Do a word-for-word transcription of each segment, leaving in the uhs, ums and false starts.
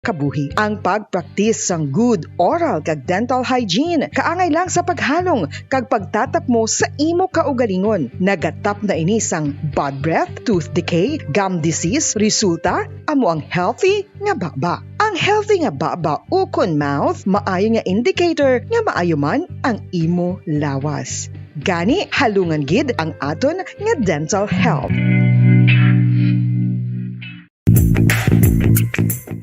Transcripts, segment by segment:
kabuhi. Ang pagpraktis sang good oral kag dental hygiene kaangay lang sa paghalong kag pagtatapmo sa imo kaugalingon. Nagatap na ini sang bad breath, tooth decay, gum disease. Resulta, amo ang healthy nga baba. Ang healthy nga baba ukon mouth maayo nga indicator nga maayo man ang imo lawas. Gani, halungan gid ang aton nga dental health.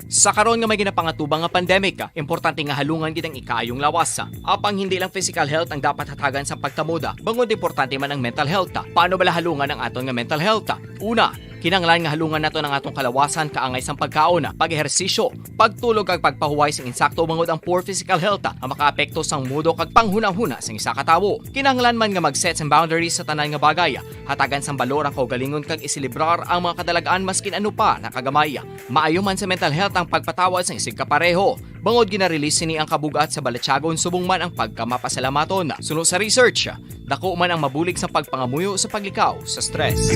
Sa karon nga may ginapangatubang nga pandemic, importante nga halungan gid ang ikaayong lawas. Apang hindi lang physical health ang dapat hatagan sa pagtamod, bangod importante man ang mental health. Paano bala halungan ang aton nga mental health? Una, kinahanglan nga halungan naton ang atong kalawasan kaangay sang pagkaon, pag-ehersisyo, pagtulog kag pagpahuway sing insakto, bangod ang poor physical health ang makaapekto sang mudo kag panghunahuna sang isa ka tawo. Kinahanglan man nga mag-set sang boundaries sa tanan nga bagay, hatagan sang balor ang kaugalingon kag iselebrar ang mga kadalag-an maskin ano pa na kagamay. Maayo man sa mental health ang pagpatawad sang isigkapareho, bangod gina-release sini ang kabug-at sa balatyagon subong man ang pagkamapasalamaton. Suno sa research, dako man ang mabulig sa pagpangamuyo sa paglikaw sa stress.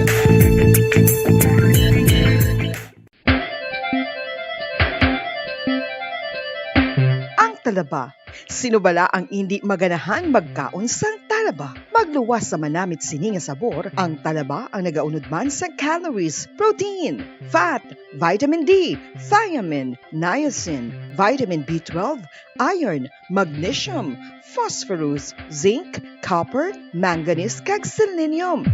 Ang talaba. Sino bala ang indi maganahan magkaon sang talaba? Magluwas sa manamit sini nga sabor, ang talaba ang nagaunod man sa calories, protein, fat, vitamin D, thiamine, niacin, vitamin B twelve, iron, magnesium, phosphorus, zinc, copper, manganese, kag selenium.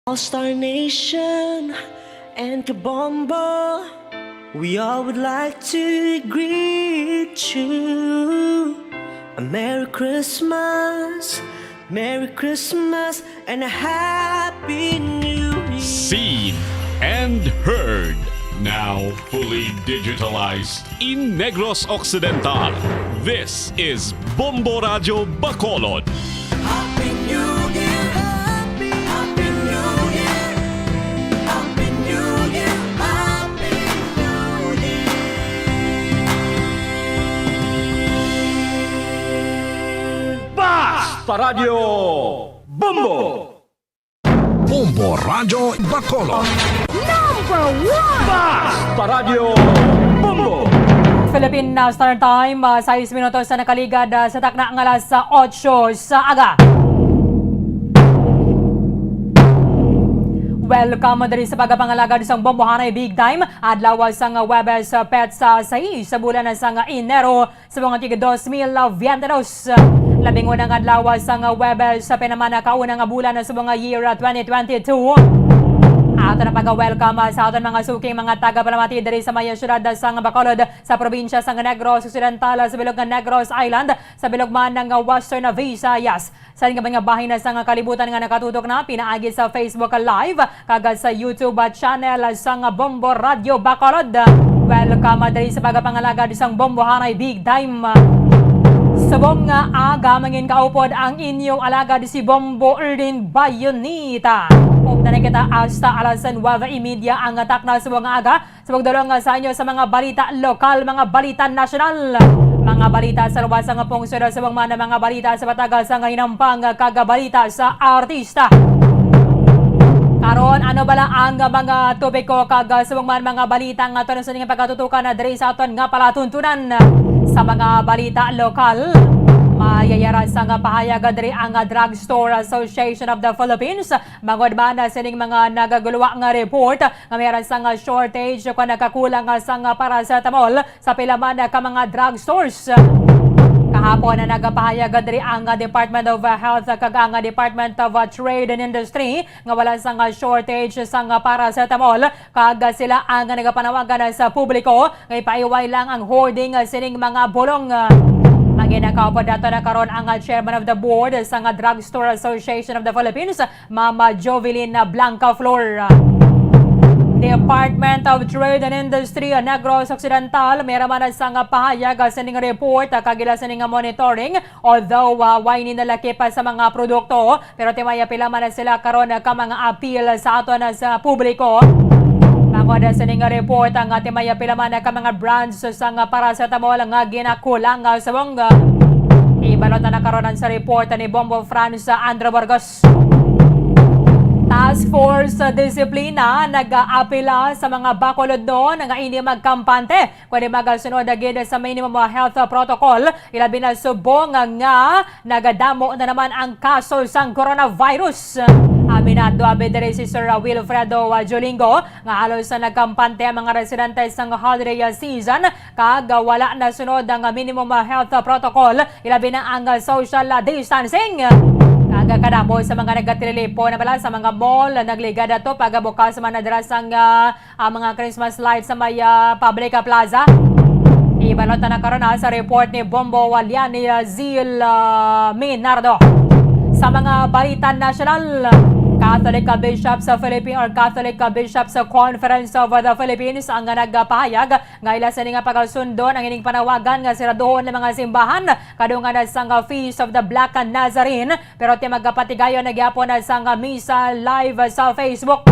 All Star Nation and Kabombo, we all would like to greet you a Merry Christmas, Merry Christmas, and a Happy New Year. Seen and heard, now fully digitalized in Negros Occidental. This is Bombo Radyo Bacolod. Happy New Year! Happy, Happy New Year! Happy New Year! Happy New Year! Basta Radyo Bombo! Bombo Radyo Bacolod. Number one! Basta Radyo Bombo! Philippine, uh, Standard Time, uh, sais minutos na nakaligad, uh, sa takna nga alas, uh, otso sa aga. Welcome diri sa pagpangalagad sang Bombohanay Big Time, adlaw sang Huwebes, uh, petsa sais sa bulan sang Enero, sa mga tig dos mil veinte dos. Labing unang adlaw sang Huwebes, sa pinamana kauna nga bulan sa mga year twenty twenty-two. Ato na pag-welcome sa aton mga suking mga tagapalamati diri sa may siyudad sang Bacolod, sa probinsya sang Negros Occidental, sa bilog nga Negros Island, sa bilog man nga Western Visayas. Sa nga mga bahin na sang kalibutan nga nakatutok na pinaagi sa Facebook Live kag sa YouTube channel sang Bombo Radyo Bacolod. Welcome diri sa pagpangalagad sang Bombohanay Big Time. Subong nga aga, mangin kaupod ang inyo alagad si Bombo Erlin Bayonita. Ug na kita hasta alas nuwebe y media ang takna subong nga aga. Sa pagdulong, ah, sa inyo sa mga balita lokal, mga balita nasyonal, mga balita sa luwas nga pungsod, subong man ang mga balita sa patagas nga hinampang, ah, kag balita sa artista. Karon, ano bala ang mga topiko kag, ah, subong man mga balita nga aton sa inyong pagkatutukan na diri sa aton nga palatuntunan? Sa mga balita lokal, mayayara sa nga pahayag diri ang, ah, Drugstore Association of the Philippines, bangod man, ah, sining mga nagaguluwa nga report nga may aran sang shortage o kon nagkakulang nga sang paracetamol sa pila man ka mga drugstores. Kahapon na nagapahayag diri ang Department of Health kag ang Department of Trade and Industry nga wala sang shortage sang paracetamol, kag sila ang nagapanawagan sa publiko nga ipaiway lang ang hoarding sining mga bulong. Ang ginakaupod nato na karon ang Chairman of the Board sang Drugstore Association of the Philippines, Ma'am Jovelyn Blancaflor. Department of Trade and Industry, Negros Occidental, may raman sang pahayag sining report kag ila sining monitoring. Although, ah, way ni nalakip sa mga produkto, pero timaya pila man sila karon ka mga appeal sa aton sa publiko. Bangod sining report, ang timaya pila man ka mga brands sang paracetamol nga ginakulang sa bongga. Ibalot na nakaroon sa report ni Bombo France Andrew Burgos. Task Force sa Disiplina nag-aapila sa mga Bacolodnon nga hindi magkampante kundi magasunod gid sa minimum health protocol, ilabi na subong nga nagadamo na naman ang kaso sang coronavirus. Aminado abi diri si Sir Wilfredo Jolingo nga halos na nagkampante ang mga residente sang holiday season kag wala nasunod ang minimum health protocol, ilabi na ang social distancing. Kag kadamo sa mga nagatililipon na bala sa mga mall, nagligad ato pagbukas man na dira sang, ah, ah, mga Christmas lights sa may, ah, public plaza. Ibalot na karon, ah, sa report ni Bombo Walian ni, ah, Zil, ah, Minardo. Sa mga balita nasyonal, Catholic Bishops sa Philippines or Catholic Bishops Conference of the Philippines ang nagpahayag nga ila sini nga pagasundon ang ining panawagan nga siraduhon ang mga simbahan kadungan sang Feast of the Black Nazarene, pero ti magapatigayon na gyapon sang misa live sa Facebook.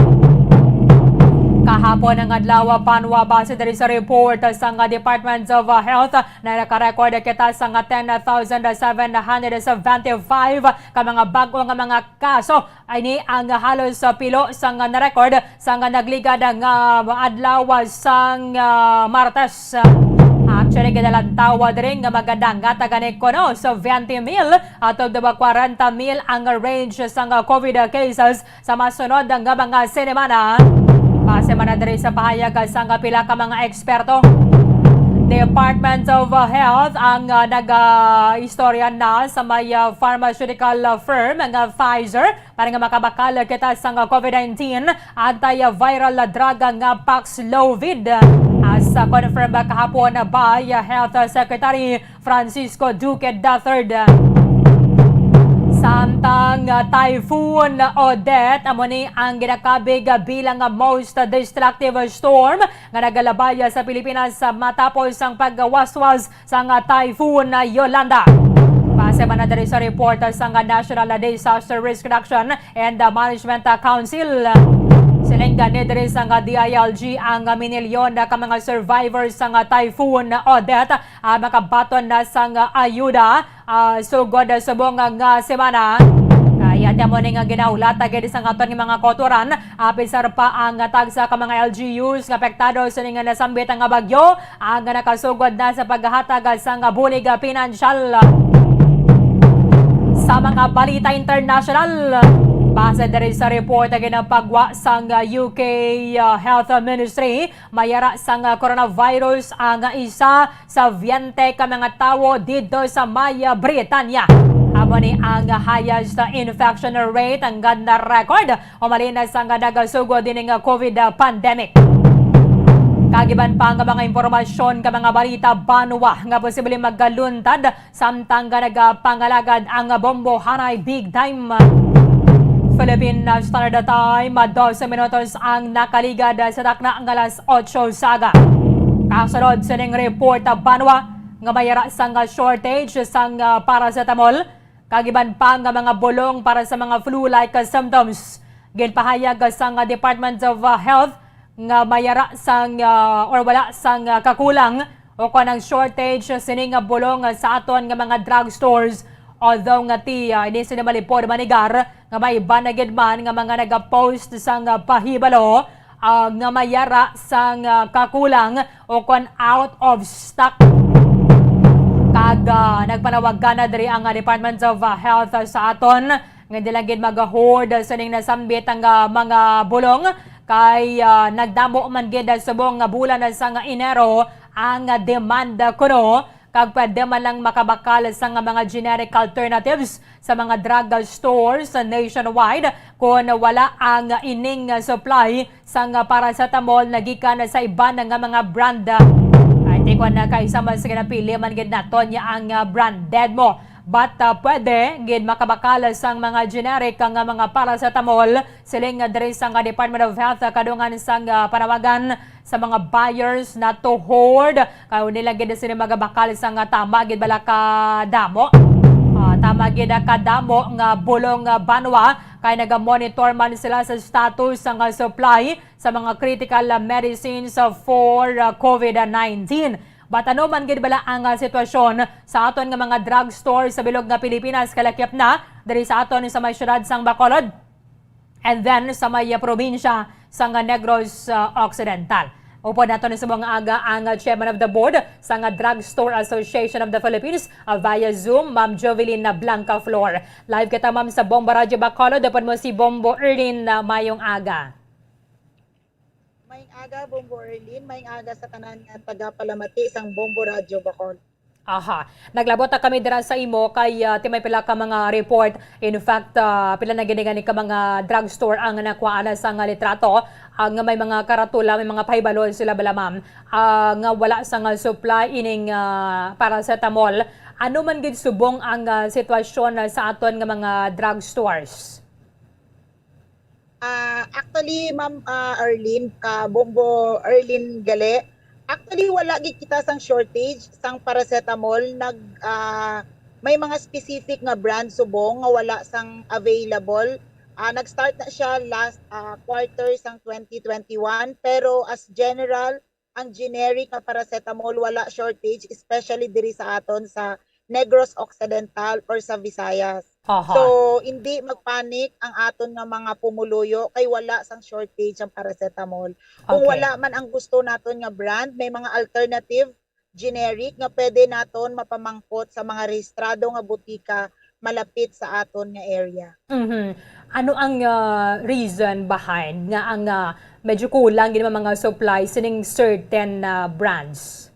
Kahapon ang adlaw, panwa, base diri sa report sang Department of Health, na nakarecord kita sang ten thousand seven hundred seventy-five ka mga bag-o nga mga kaso. Ini ang halos, ah, pilo sang na-record sang nagligad nga adlaw sang, ah, Martes. Actually, ginalantaw diri nga magadangat gani kuno sa twenty mil atop daw kwarenta mil ang range sang, ah, COVID cases sa masunod nga mga sinimana. Base man na diri sa pahayag sang pila ka mga eksperto, Department of Health ang, ah, nag-istorya na sa may, ah, pharmaceutical firm nga Pfizer para nga makabakal kita sang COVID nineteen antiviral drug nga Paxlovid. As, ah, confirmed kahapon by Health Secretary Francisco Duque the third. Samtang, ah, Typhoon Odette amo ni ang ginakabig bilang most destructive storm nga nagalabay sa Pilipinas matapos ang pagwaswas sang Typhoon Yolanda. Base man na diri sa report sang National Disaster Risk Reduction and Management Council, siling gani diri sang D I L G ang minilyon ka mga survivors sang Typhoon Odette, ah, makabaton na sang ayuda, ah, sugod subong nga semana. Kaya ti amo ni nga ginahulat gid sang aton nga mga kautoran, apisar pa ang tagsa ka mga L G Us nga apektado sini nga nasambit nga bagyo, ang nakasugod na sa paghatag sang bulig pinansyal. Sa mga balita international, base diri sa report nga ginapagwa sang U K, ah, Health Ministry, may ara sang, ah, coronavirus ang isa sa veinte ka mga tawo didto sa may, ah, Britanya. Amo ni ang highest infection rate nga na-record umalin na sang nagasugod ining COVID pandemic. Kag iban pa nga mga impormasyon ka mga balita banwa nga posible magaluntad samtang nga nagapangalagad ang bombohanay big time. Philippine Standard Time, dose minutos ang nakaligad sa takna nga alas otso sa aga. Kasulod sining report, banwa nga may ara sang shortage sang paracetamol kag iban pa nga mga bulong para sa mga flu-like symptoms. Ginpahayag sang Department of Health nga may ara sang, ah, or wala sang, ah, kakulang o kon ang shortage sini nga bulong sa aton nga mga drugstores. Although nga ti, ah, hindi sila malipod manigar nga may iban na gid man nga mga nagapost sang, ah, pahibalo, ah, nga may ara sang, ah, kakulang o kon out of stock. Kag, ah, nagpanawagan na diri ang, ah, Department of, ah, Health, ah, sa aton nga hindi lang gid mag-hoard sining nasambit nga mga bulong, kay, ah, nagdamo man gid subong nga bulan sang Enero ang demand kuno, kag pwede man lang makabakal sang mga generic alternatives sa mga drug stores nationwide kon wala ang ining supply sang paracetamol na gikan sa iban nga mga brand. Ay, ti kon na kay sama sa ginapili man gid naton ya ang, ah, branded mo. But, ah, pwede gid makabakal sang mga generic nga mga paracetamol, siling diri sang Department of Health, ah, kadungan sang, ah, panawagan sa mga buyers na to hoard. Kay hindi lang gid sila magabakal sang, ah, tama gid bala ka damo. Ah, tama gid, ah, kadamo nga bulong, ah, banwa, kay naga-monitor man sila sa status sang, ah, supply sa mga critical, ah, medicines, ah, for, ah, COVID nineteen. But ano man gid bala ang, ah, sitwasyon sa aton nga mga drugstore sa bilog nga Pilipinas, kalakip na diri sa aton sa may siyudad sang Bacolod? And then sa may, ah, probinsya sang Negros, ah, Occidental. Upod naton subong nga aga ang, ah, chairman of the board sang, ah, Drugstore Association of the Philippines, ah, via Zoom, Ma'am Jovelyn Blanca Flor. Live kita, ma'am, sa Bombo Radyo Bacolod. Upod mo si Bombo Erlin, ah, mayong aga. Mayong aga, Bombo Erlin. Mayong aga sa tanan nga tagapalamati sang Bombo Radyo Bacolod. Aha. Naglabot na kami dira sa imo kay, ah, ti may pila ka mga report. In fact, ah, pila na gid gani ka mga drugstore ang nakuhaan na sang litrato, ah, nga may mga karatula, may mga pahibalo sila bala, ma'am, ah, nga wala sang supply ining, ah, paracetamol. Ano man gid subong ang, ah, sitwasyon, ah, sa aton nga mga drugstores? Ah, actually, Ma'am, ah, Arlene, ka Bombo Arlene gali, actually, wala gid kita sang shortage sang paracetamol. Nag, ah, may mga specific nga brand subong nga wala sang available. Ah, nag-start na siya last, ah, quarter sang twenty twenty-one, pero as general, ang generic nga paracetamol wala shortage, especially diri sa aton sa Negros Occidental or sa Visayas. Aha. So, hindi magpanik ang aton nga mga pumuluyo kay wala sang shortage ang paracetamol. Kung Okay. wala man ang gusto naton nga brand, may mga alternative generic nga pwede naton mapamangkot sa mga rehistrado nga butika malapit sa aton nga area. Mhm. Ano ang, ah, reason behind nga ang, ah, medyo kulang gid ang mga supply sining certain, ah, brands?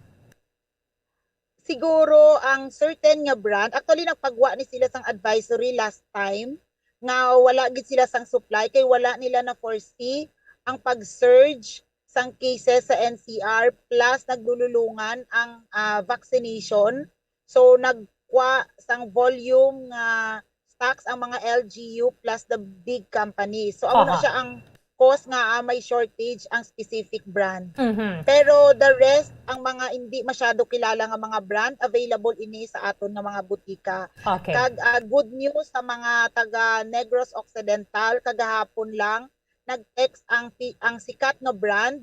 Siguro ang certain nga brand, actually, nagpagwa ni sila sang advisory last time nga wala gid sila sang supply kay wala nila na-foresee ang pag-surge sang cases sa N C R, plus naglululungan ang, ah, vaccination. So, nagkwa sang volume nga stocks ang mga L G U plus the big companies. So, amo na Aha. siya ang cause nga, ah, may shortage ang specific brand. Mhm. Pero the rest, ang mga hindi masyado kilala nga mga brand, available ini sa aton nga mga butika. Okay. Kag, ah, good news sa mga taga Negros Occidental, kagahapon lang, nag-text ang pi-, ang sikat nga brand,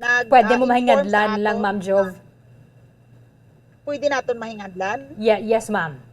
nag, Pwede ah, mo inform sa mahingadlan lang, aton Ma'am Jov. nga, pwede naton mahingadlan? Ye-, yes, ma'am.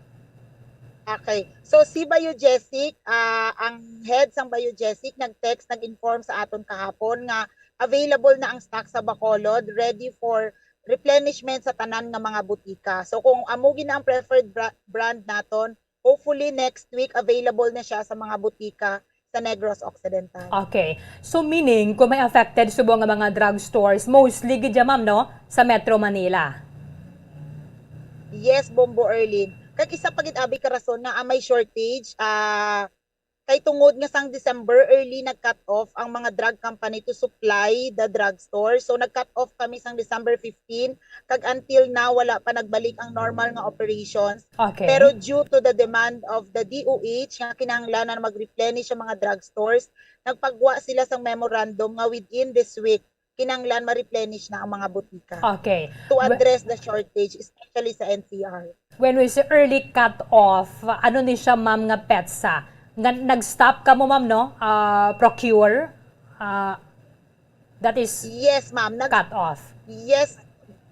Okay. So, si Biogesic, ah, ang head sang Biogesic, nag-text, nag-inform sa aton kahapon nga available na ang stock sa Bacolod, ready for replenishment sa tanan nga mga butika. So, kung amo gid na ang preferred bra-, brand naton, hopefully next week available na siya sa mga butika sa Negros Occidental. Okay. So, meaning, kung may affected subong nga mga drugstores, mostly gid dyan, ma'am, no? Sa Metro Manila. Yes, Bombo Erlin. Kag isa pa gid abi ka rason nga, ah, may shortage, ah, kay tungod nga sang December, early nag-cut off ang mga drug company to supply the drugstore. So, nag-cut off kami sang December fifteen, kag until now, wala pa nagbalik ang normal nga operations. Okay. Pero due to the demand of the D O H nga kinahanglanan mag-replenish ang mga drugstores, nagpagwa sila sang memorandum nga within this week, kinahanglan ma-replenish na ang mga butika Okay. to Well, address the shortage, especially sa N C R. When we say early cut off, ano ni siya, ma'am, nga petsa? Nga nag-stop kamo, ma'am, no? Ah, procure? Ah, that is Yes, ma'am. Nag- cut off. Yes,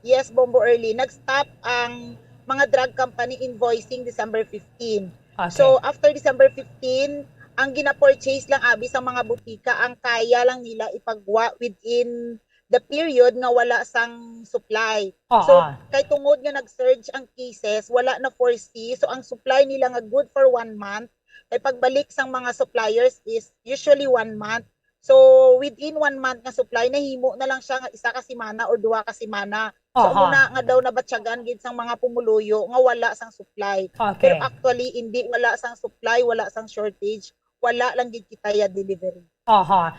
yes, Bombo Early. Nag-stop ang mga drug company invoicing December fifteen. Okay. So, after December fifteen, ang gina-purchase lang abi sa mga butika, ang kaya lang nila ipagwa within the period nga wala sang supply. Oo. So, kay tungod nga nag-surge ang cases, wala na foresee. So, ang supply nila nga good for one month, kay pagbalik sang mga suppliers is usually one month. So, within one month nga supply, nahimo na lang siya nga isa ka semana or duha ka semana. So, Aha. amo na nga daw nabatyagan gid sang mga pumuluyo nga wala sang supply. Okay. Pero actually, hindi wala sang supply, wala sang shortage, wala lang gid kita ya delivery. Aha.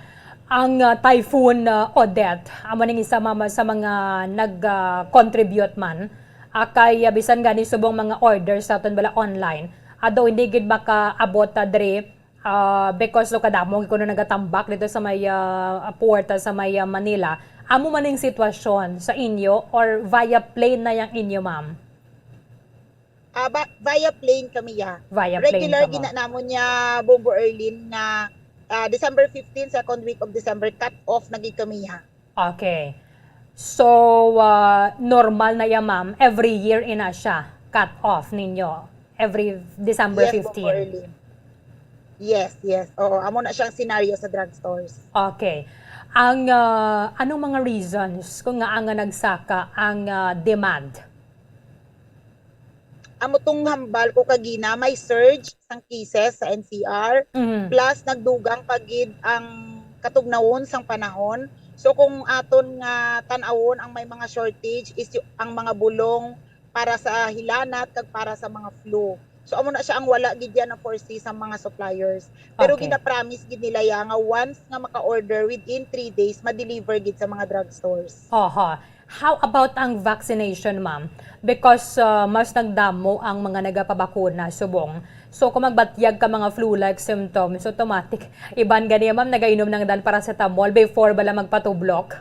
Ang, ah, Typhoon, ah, Odette, amo ning isa, ma'am, sa mga nag, ah, contribute man. Ah, kay, ah, bisan gani subong mga orders sa aton bala online, although hindi gid makaabot, ah, diri, ah, because no, kadamo gid kuno nagatambak dito sa may, ah, port, ah, sa may, ah, Manila. Amo man ning sitwasyon sa inyo or via plane na yang inyo, ma'am? Ah, ba-, via plane kami, ya. Via plane Regular kamo. gina namon niya, Bombo Erlin, nga, ah, December fifteen, second week of December, cut off na gid kami, ya. Okay. So, ah, normal na ya, ma'am. Every year ina siya, cut off ninyo. Every December Yes, Bombo fifteen. Erlin. Yes, yes. Oo, amo na siyang scenario sa drugstores. Okay. Ang ah, anong mga reasons kung nga nga nagsaka ang ah, demand? Amo tong hambal ko kagina, may surge sang cases sa N C R, Mhm. plus nagdugang pa gid ang katugnawon sang panahon. So kung aton nga tan-awon, ang may mga shortage is yu- ang mga bulong para sa hilanat kag para sa mga flu. So amo na siya ang wala gid yan na foresee sa mga suppliers. Pero Okay. gina-promise gid nila ya nga once nga maka-order, within three days ma-deliver gid sa mga drugstores. Oho. How about ang vaccination, ma'am? Because ah, mas nagdamo ang mga nagapabakuna subong. So kung magbatyag ka mga flu-like symptoms, automatic iban gani, ma'am, nagainom ng dan paracetamol before bala magpatublok.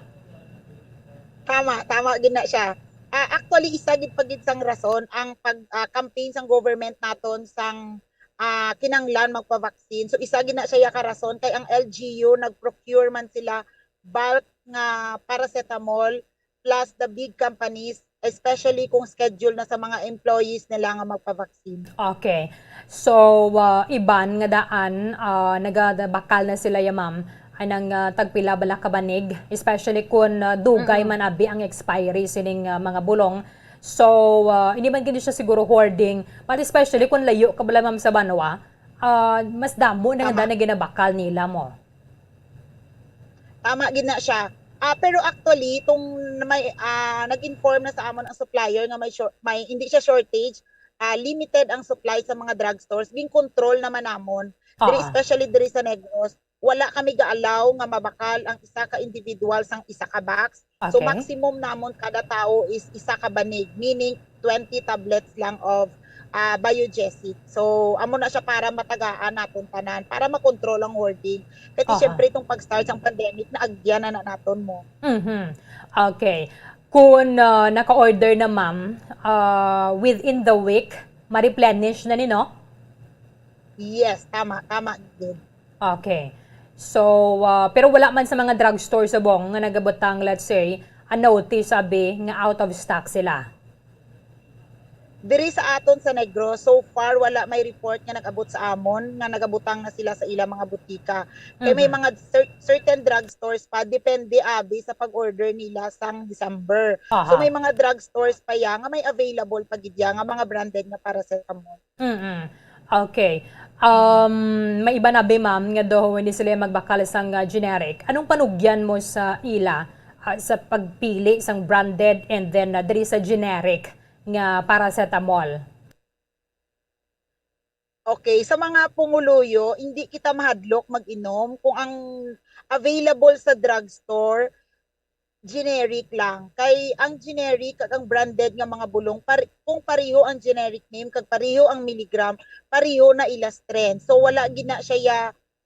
Tama, tama gid na siya. Ah, actually, isa gid pa gid sang rason ang pag ah, campaign sang government naton sang ah, kinahanglan magpa-vaccine. So isa gid na siya ya ka rason kay ang L G U nag-procure man sila bulk nga paracetamol plus the big companies, especially kung schedule na sa mga employees nila nga magpa-vaccine. Okay. So, ah, iban nga daan, ah, nagabakal na sila ya, ma'am, anang ah, tagpila bala ka banig, especially kun ah, dugay Mm-mm. man abi ang expiry sining ah, mga bulong. So, ah, hindi man gid siya siguro hoarding, but especially kun layo ka bala, ma'am, sa banwa, ah, mas damo na nga Tama. na ginabakal nila mo. Tama gid na siya. Ah, pero actually, itong may ah, nag-inform na sa amon ang supplier nga may short, may hindi siya shortage, ah, limited ang supply sa mga drugstores, gin-control naman namon. Diri, Ah. Especially diri sa Negros, wala kami ga-allow nga mabakal ang isa ka individual sang isa ka box. So Okay. maximum namon kada tawo is isa ka banig, meaning twenty tablets lang of ah, Biogesic. So amo na siya para matagaan naton tanan, para makontrol ang hoarding. Kasi Aha. Syempre itong pag-start sang pandemic, naagyan na, na naton mo. Mhm. Okay. Kung ah, naka-order na, ma'am, ah, within the week, ma-replenish na ni, no? Yes, tama, tama gid. Okay. So, ah, pero wala man sa mga drugstore subong nga nagabutang, let's say, a notice abi nga out of stock sila. Diri sa aton sa Negros, so far wala may report nga nag-abot sa amon nga nagabutang na sila sa ilang mga butika. Kay may Mhm. mga cer- certain drugstores pa, depende abi sa pag-order nila sang December. So Aha. May mga drugstores pa ya nga may available pa gid ya nga mga branded nga paracetamol. Mm-mm. Okay. Um, may iba na bi, ma'am, nga daw hindi sila magbakal sang ah, generic. Anong panugyan mo sa ila ah, sa pagpili sang branded and then ah, diri sa generic nga paracetamol? Okay, sa mga pumuluyo, hindi kita mahadlok mag-inom kung ang available sa drugstore, generic lang. Kay ang generic kag ang branded nga mga bulong, pare, kung pareho ang generic name kag pareho ang milligram, pareho na ila strength. So wala gid na siya ya,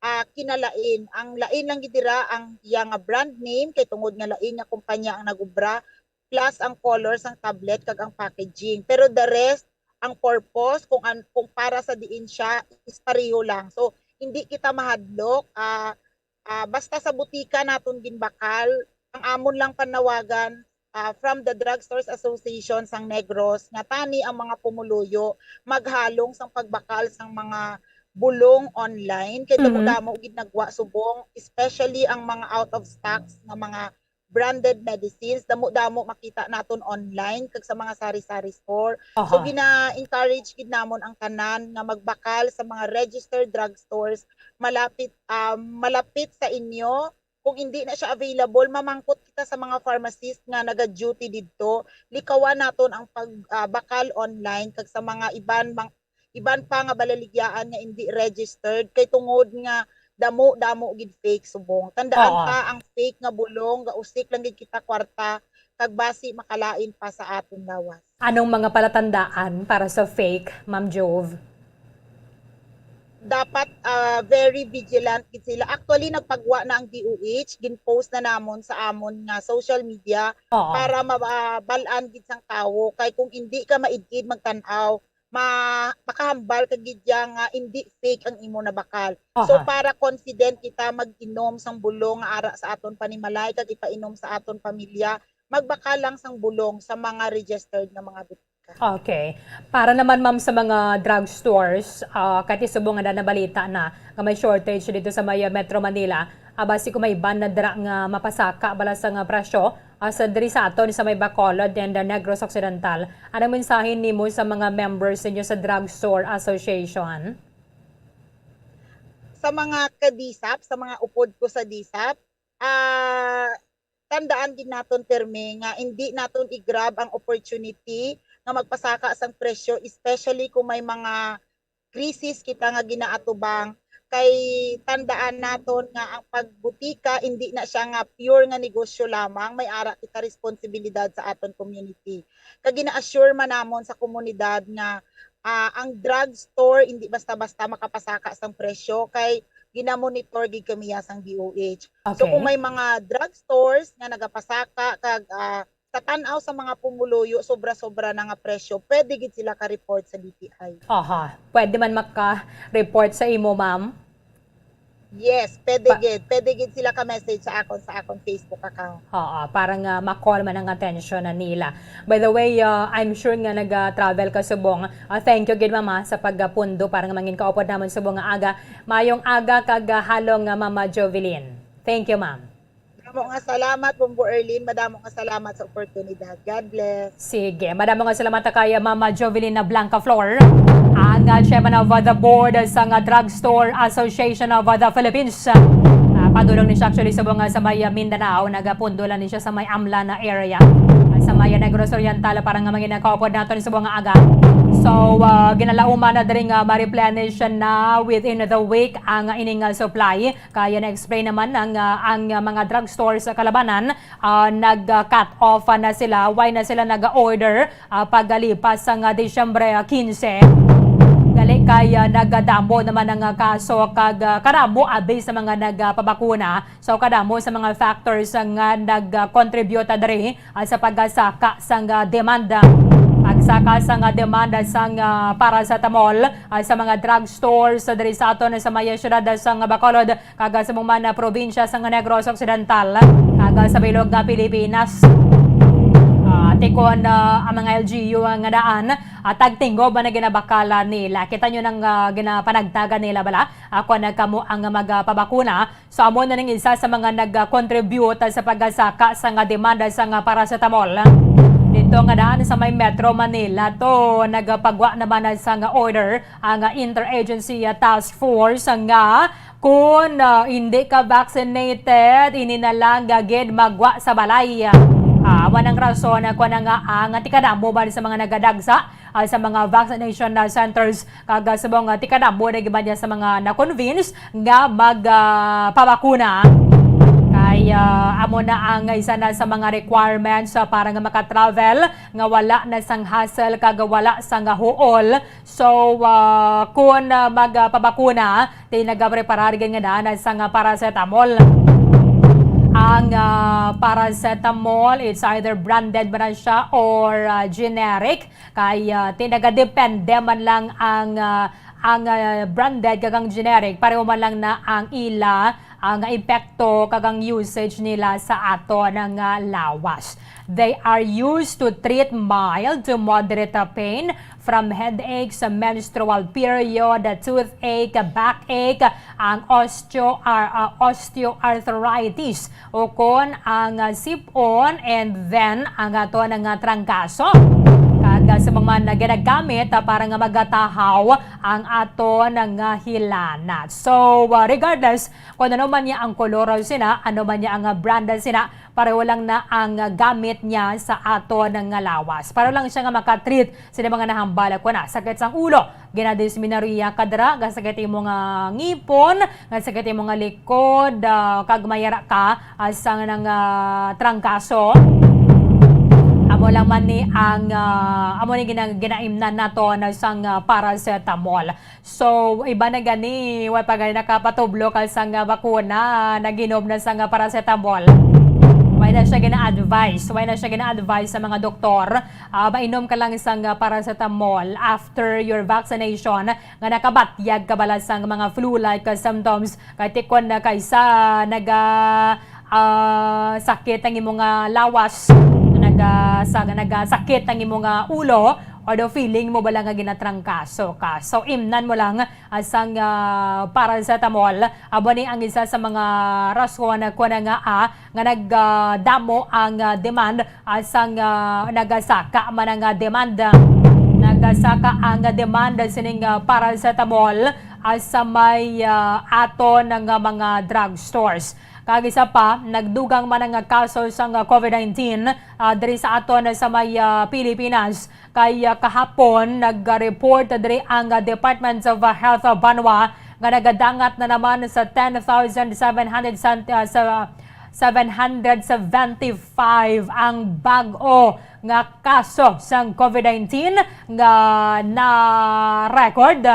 ah, kinalain. Ang lain lang gid dira ang iya nga brand name, kay tungod nga lain nga kumpanya ang nagubra, plus ang color sang tablet kag ang packaging. Pero the rest, ang purpose, kung an, kung para sa diin siya, is pareho lang. So hindi kita mahadlok, ah, ah, basta sa butika naton ginbakal, ang amon lang panawagan, ah, from the Drugstores Association sang Negros, nga tani ang mga pumuluyo maghalong sang pagbakal sang mga bulong online, kay Mhm. damo-damo gid nagwa subong, especially ang mga out of stocks nga mga branded medicines, damo-damo makita naton online kag sa mga sari-sari store. So Aha. gina-encourage gid namon ang tanan nga magbakal sa mga registered drugstores malapit, ah, malapit sa inyo. Kung hindi na siya available, mamangkot kita sa mga pharmacist nga naga-duty didto. Likawan naton ang pag, ah, bakal online kag sa mga iban mang, iban pa nga balaligyaan nga hindi registered, kay tungod nga damo-damo gid fake subong. Tandaan Oo. Ta, ang fake nga bulong, gausik lang gid kita kwarta kag basi makalain pa sa aton lawas. Anong mga palatandaan para sa fake, Ma'am Jove? Dapat ah, very vigilant gid sila. Actually, nagpagwa na ang D O H, gin-post na namon sa amon nga social media Oo. para mabal-an gid sang tawo. Kay kung hindi ka maid-id magtan-aw, ma makahambal ka gid ya nga hindi fake ang imo nabakal. So Aha. Para confident kita mag-inom sang bulong nga ara sa aton panimalay kag ipainom sa aton pamilya, magbakal lang sang bulong sa mga registered nga mga butika. Okay. Para naman, ma'am, sa mga drugstores, ah, kay subong nga nabalita na nga may shortage dito sa may, ah, Metro Manila, ah, basi kung may ban na dira nga mapasaka bala sa nga presyo, ah, sa diri sa aton sa may Bacolod and, ah, Negros Occidental, anong mensahe nimo sa mga members ninyo sa Drugstore Association? Sa mga ka-DSAP, sa mga upod ko sa DSAP, ah, tandaan gid naton pirmi nga hindi naton i-grab ang opportunity nga magpasaka sang presyo, especially kung may mga krisis kita nga ginaatubang. Kay tandaan naton nga ang pagbutika hindi na siya nga pure nga negosyo lamang, may ara kita responsibilidad sa aton community. Kag gina-assure man namon sa komunidad nga, ah, ang drugstore hindi basta-basta makapasaka sang presyo, kay gina-monitor gid kami ya sang D O H. So, Okay. kung may mga drugstores nga nagapasaka kag, ah, sa tan-aw sa mga pumuluyo, sobra-sobra na nga presyo, pwede gid sila ka-report sa D T I. Aha. Pwede man maka-report sa imo, ma'am? Yes, pwede Pa- gid. Pwede gid sila ka-message sa akon, sa akon Facebook account. Oo, para nga ma-call man ang atensyon na nila. By the way, uh, I'm sure nga nag-travel ka subong. Uh, thank you gid, ma'am, ha, sa pagpundo para nga mangin kaupod namon subong nga aga. Mayong aga kag, uh, halong, uh, Mama Jovelyn. Thank you, ma'am. Madamo nga salamat, Bombo Erlin. Madamo nga salamat sa oportunidad. God bless. Sige, madamo nga salamat ta kay Mama Jovelyn Blanca Flor, ang, ah, chairman of, ah, the board sang, ah, Drugstore Association of, ah, the Philippines. Ah, padulong ni siya actually subong, ah, sa may, ah, Mindanao, nagapundo lang ni siya sa may Amlan na area, ah, sa may, ah, Negros Oriental para nga mangin kaupod naton subong nga aga. So, ah, ginalauman na diri nga ma-replenish na within the week ang, ah, ining, ah, supply. Kaya na-explain naman ang, ah, ang, ah, mga drugstore sa Kalabanan, ah, nag-cut off, ah, na sila. Why na sila nag-order, ah, pagalipas sang, ah, Disyembre, ah, quince? Gali kay, ah, nagdamo naman ang, ah, kaso kag, ah, kadamo abi sa mga nagpabakuna. So, kadamo sa mga factors, ah, nga nag-contribute, ah, diri ah, sa pagsaka sang, ah, demanda. Pagsaka sang, ah, demanda sang, ah, paracetamol, ah, sa mga drugstores, ah, diri sa aton sa may siyudad, ah, sang Bacolod, kag, ah, sa mga, ah, probinsya sang Negros Occidental, kag, ah, sa bilog nga Pilipinas. Ah, tikon, ah, ang mga L G U nga daan, ah, tagtingob ang ginabakala nila. Kita nyo nang, ah, ginapanagtagan nila bala, ah, kung kamo ang magpabakuna. So, amo na ning isa sa mga nag-contribute sa pagsaka sang demanda sang paracetamol. Dito nga daan sa may Metro Manila to, nagpagwa naman sang order ang Interagency Task Force nga kung, ah, hindi ka vaccinated, ini na lang gagid magwa sa balay. Ah, amo nang rason kung nga ang tikadamo ba sa mga nagadagsa, ah, sa mga vaccination, ah, centers, kag, ah, subong, ah, tikadamo na gid man niya sa mga na-convince nga mag, ah, pabakuna. Kay, ah, amo na ang isa na sa mga requirements, ah, para nga maka-travel nga wala na sang hassle kag wala sang huol. So, ah, kun, ah, mag, ah, pabakuna, ti nagapreparar gid nga daan sang paracetamol. Ang, ah, paracetamol, it's either branded ba na siya or, ah, generic. Kay, ah, ti nagadepende man lang ang, ah, ang, ah, branded kag ang generic, pareho man lang na ang ila, ah, nga epekto kag ang usage nila sa aton nga lawas. They are used to treat mild to moderate pain from headaches, menstrual period, toothache, backache, ang osteo-, ah, ah, osteoarthritis, ukon ang, ah, sip-on, and then ang aton nga trangkaso. Kag, ah, sa mga man nga ginagamit, ah, para nga magatahaw ang aton nga hilanat. So, ah, regardless kung ano man niya ang kolor sina, ano man niya ang, ah, brand sina, pareho lang na ang, ah, gamit niya sa aton nga lawas. Pareho lang siya nga makatreat sa mga nahambal, kuan na, sakit sang ulo, ginadysmenorrhea ka dira, gasakit imo nga ngipon, gasakit imo nga likod, ah, kag mayara ka, ah, sang nang, ah, trangkaso. Amo lang man ni ang, ah, amo ni gina-, ginaimnan naton sang, ah, paracetamol. So, iba na gani, wa pa gani nakapatublo ka sang bakuna, nag-inom na sang paracetamol. Why na siya gina-advise? Why na siya gina-advise sa mga doktor? Ah, mainom ka lang sang paracetamol after your vaccination, nga nakabatyag ka bala sang mga flu-like symptoms. Kay tikon na kaysa naga, ah, sakit ang imo nga lawas, naga, sa, nagasakit ang imo nga ulo, Although feeling mo bala nga ginatrangkaso ka, so imnan mo lang, ah, sang, ah, paracetamol. Abo ni ang isa sa mga rason, ah, kuwan na nga, ah, nga nagdamo ang, ah, demand, ah, sang, ah, nagasaka man ang, ah, demand. Nagasaka ang, ah, demand sining, ah, paracetamol, ah, sa may, ah, aton nga mga drugstores. Kag isa pa, nagdugang man ang, ah, kaso sang, ah, covid nineteen, ah, diri sa aton sa may, ah, Pilipinas. Kay, ah, kahapon, nag-report diri ang, ah, Department of, ah, Health, ah, banwa nga nagadangat na naman sa ten thousand seven hundred san-, ah, sa seven hundred seventy-five ang bag-o nga kaso sang covid nineteen nga na-record.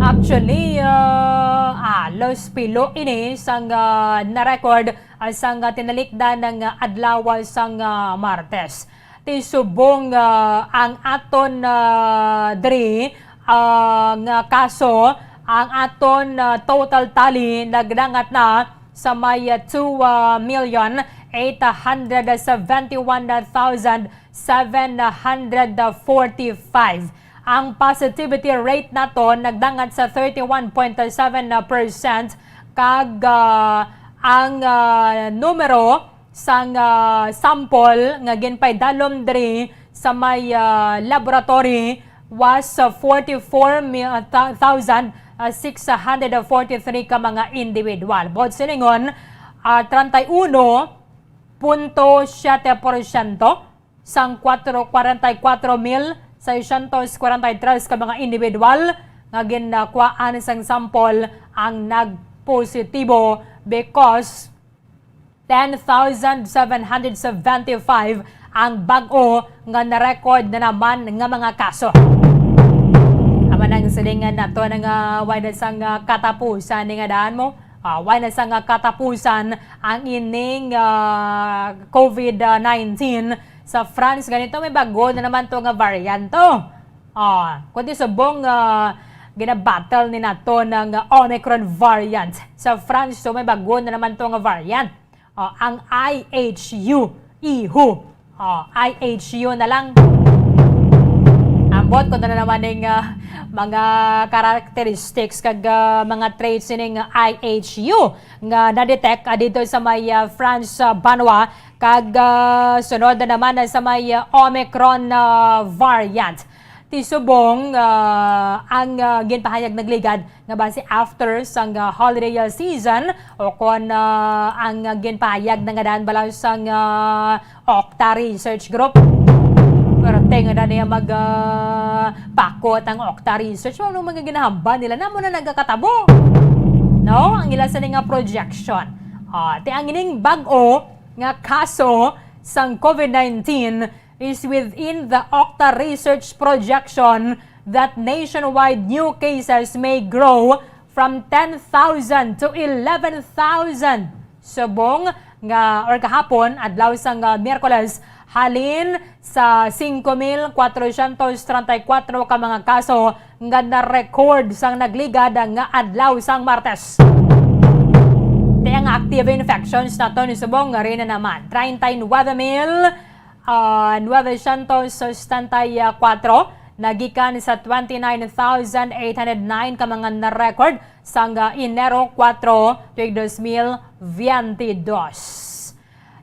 Actually, ah, halos pilo ini sang, ah, na-record, ah, sang, ah, tinalikdan nga adlaw sang, ah, Martes. Ti subong, ah, ang aton, ah, diri, ah, nga kaso, ang aton, ah, total tally nagdangat na sa may, ah, two, ah, million eight hundred seventy-one thousand seven hundred forty-five. Ang positivity rate naton nagdangat sa thirty-one point seven percent, kag, ah, ang, ah, numero sang, ah, sample nga ginpaidalom diri sa may, ah, laboratory was, ah, forty-four thousand six hundred forty-three ka mga individual. Buot silingon, ah, treinta y uno punto siete porsyento sang kwatro, kwarenta y kwatro mil seiscientos kwarenta y tres ka mga individual nga ginkuhaan sang sample ang nagpositibo, because ten thousand seven hundred seventy-five ang bag-o nga na-record na naman nga mga kaso. Amo nang silingan nato na nga way na sang, ah, katapusan ni nga daan mo. Ah, way na sang, ah, katapusan ang ining, ah, covid nineteen sa France. Ganito, may bag-o na naman to nga variant to. Ah, kundi subong, ah, ginabattle ni nato ng Omicron variant sa France. So, may bag-o na naman to nga variant. Ah, ang I H U, ihu. Ah, I H U na lang. Ambot ko na naman ning, ah, mga characteristics kag, ah, mga traits ning I H U nga na-detect, ah, dito sa may, ah, France, ah, banwa, kag, ah, sunod na naman, ah, sa may, ah, Omicron, ah, variant. Ti subong, ah, ang, ah, ginpahayag nagligad nga basi after sang, ah, holiday, ah, season, o kon, ah, ang, ah, ginpahayag na nga daan bala sang, ah, Okta Research Group. Pwerte nga na niya mag, ah, pakot ang Okta Research. Ano mga ginahambal nila? Namo na nagakatabo. No? Ang ila sa nga projection. Ah, ti ang ining bag-o nga kaso sang covid nineteen is within the Okta Research projection that nationwide new cases may grow from ten thousand to eleven thousand. Subong nga, or kahapon, adlaw sang, ah, Miyerkules, halin sa singko mil kwatrosyentos treinta y kuwatro ka mga kaso nga na-record sang nagligad nga adlaw sang Martes. Ti ang active infections naton subong nga rin na naman, treinta y nueve mil, ah, nueve cientos setenta y cuatro, nagikan sa twenty-nine thousand eight hundred nine ka mga na-record sang, ah, Enero kuwatro, tuig dos mil biyente dos.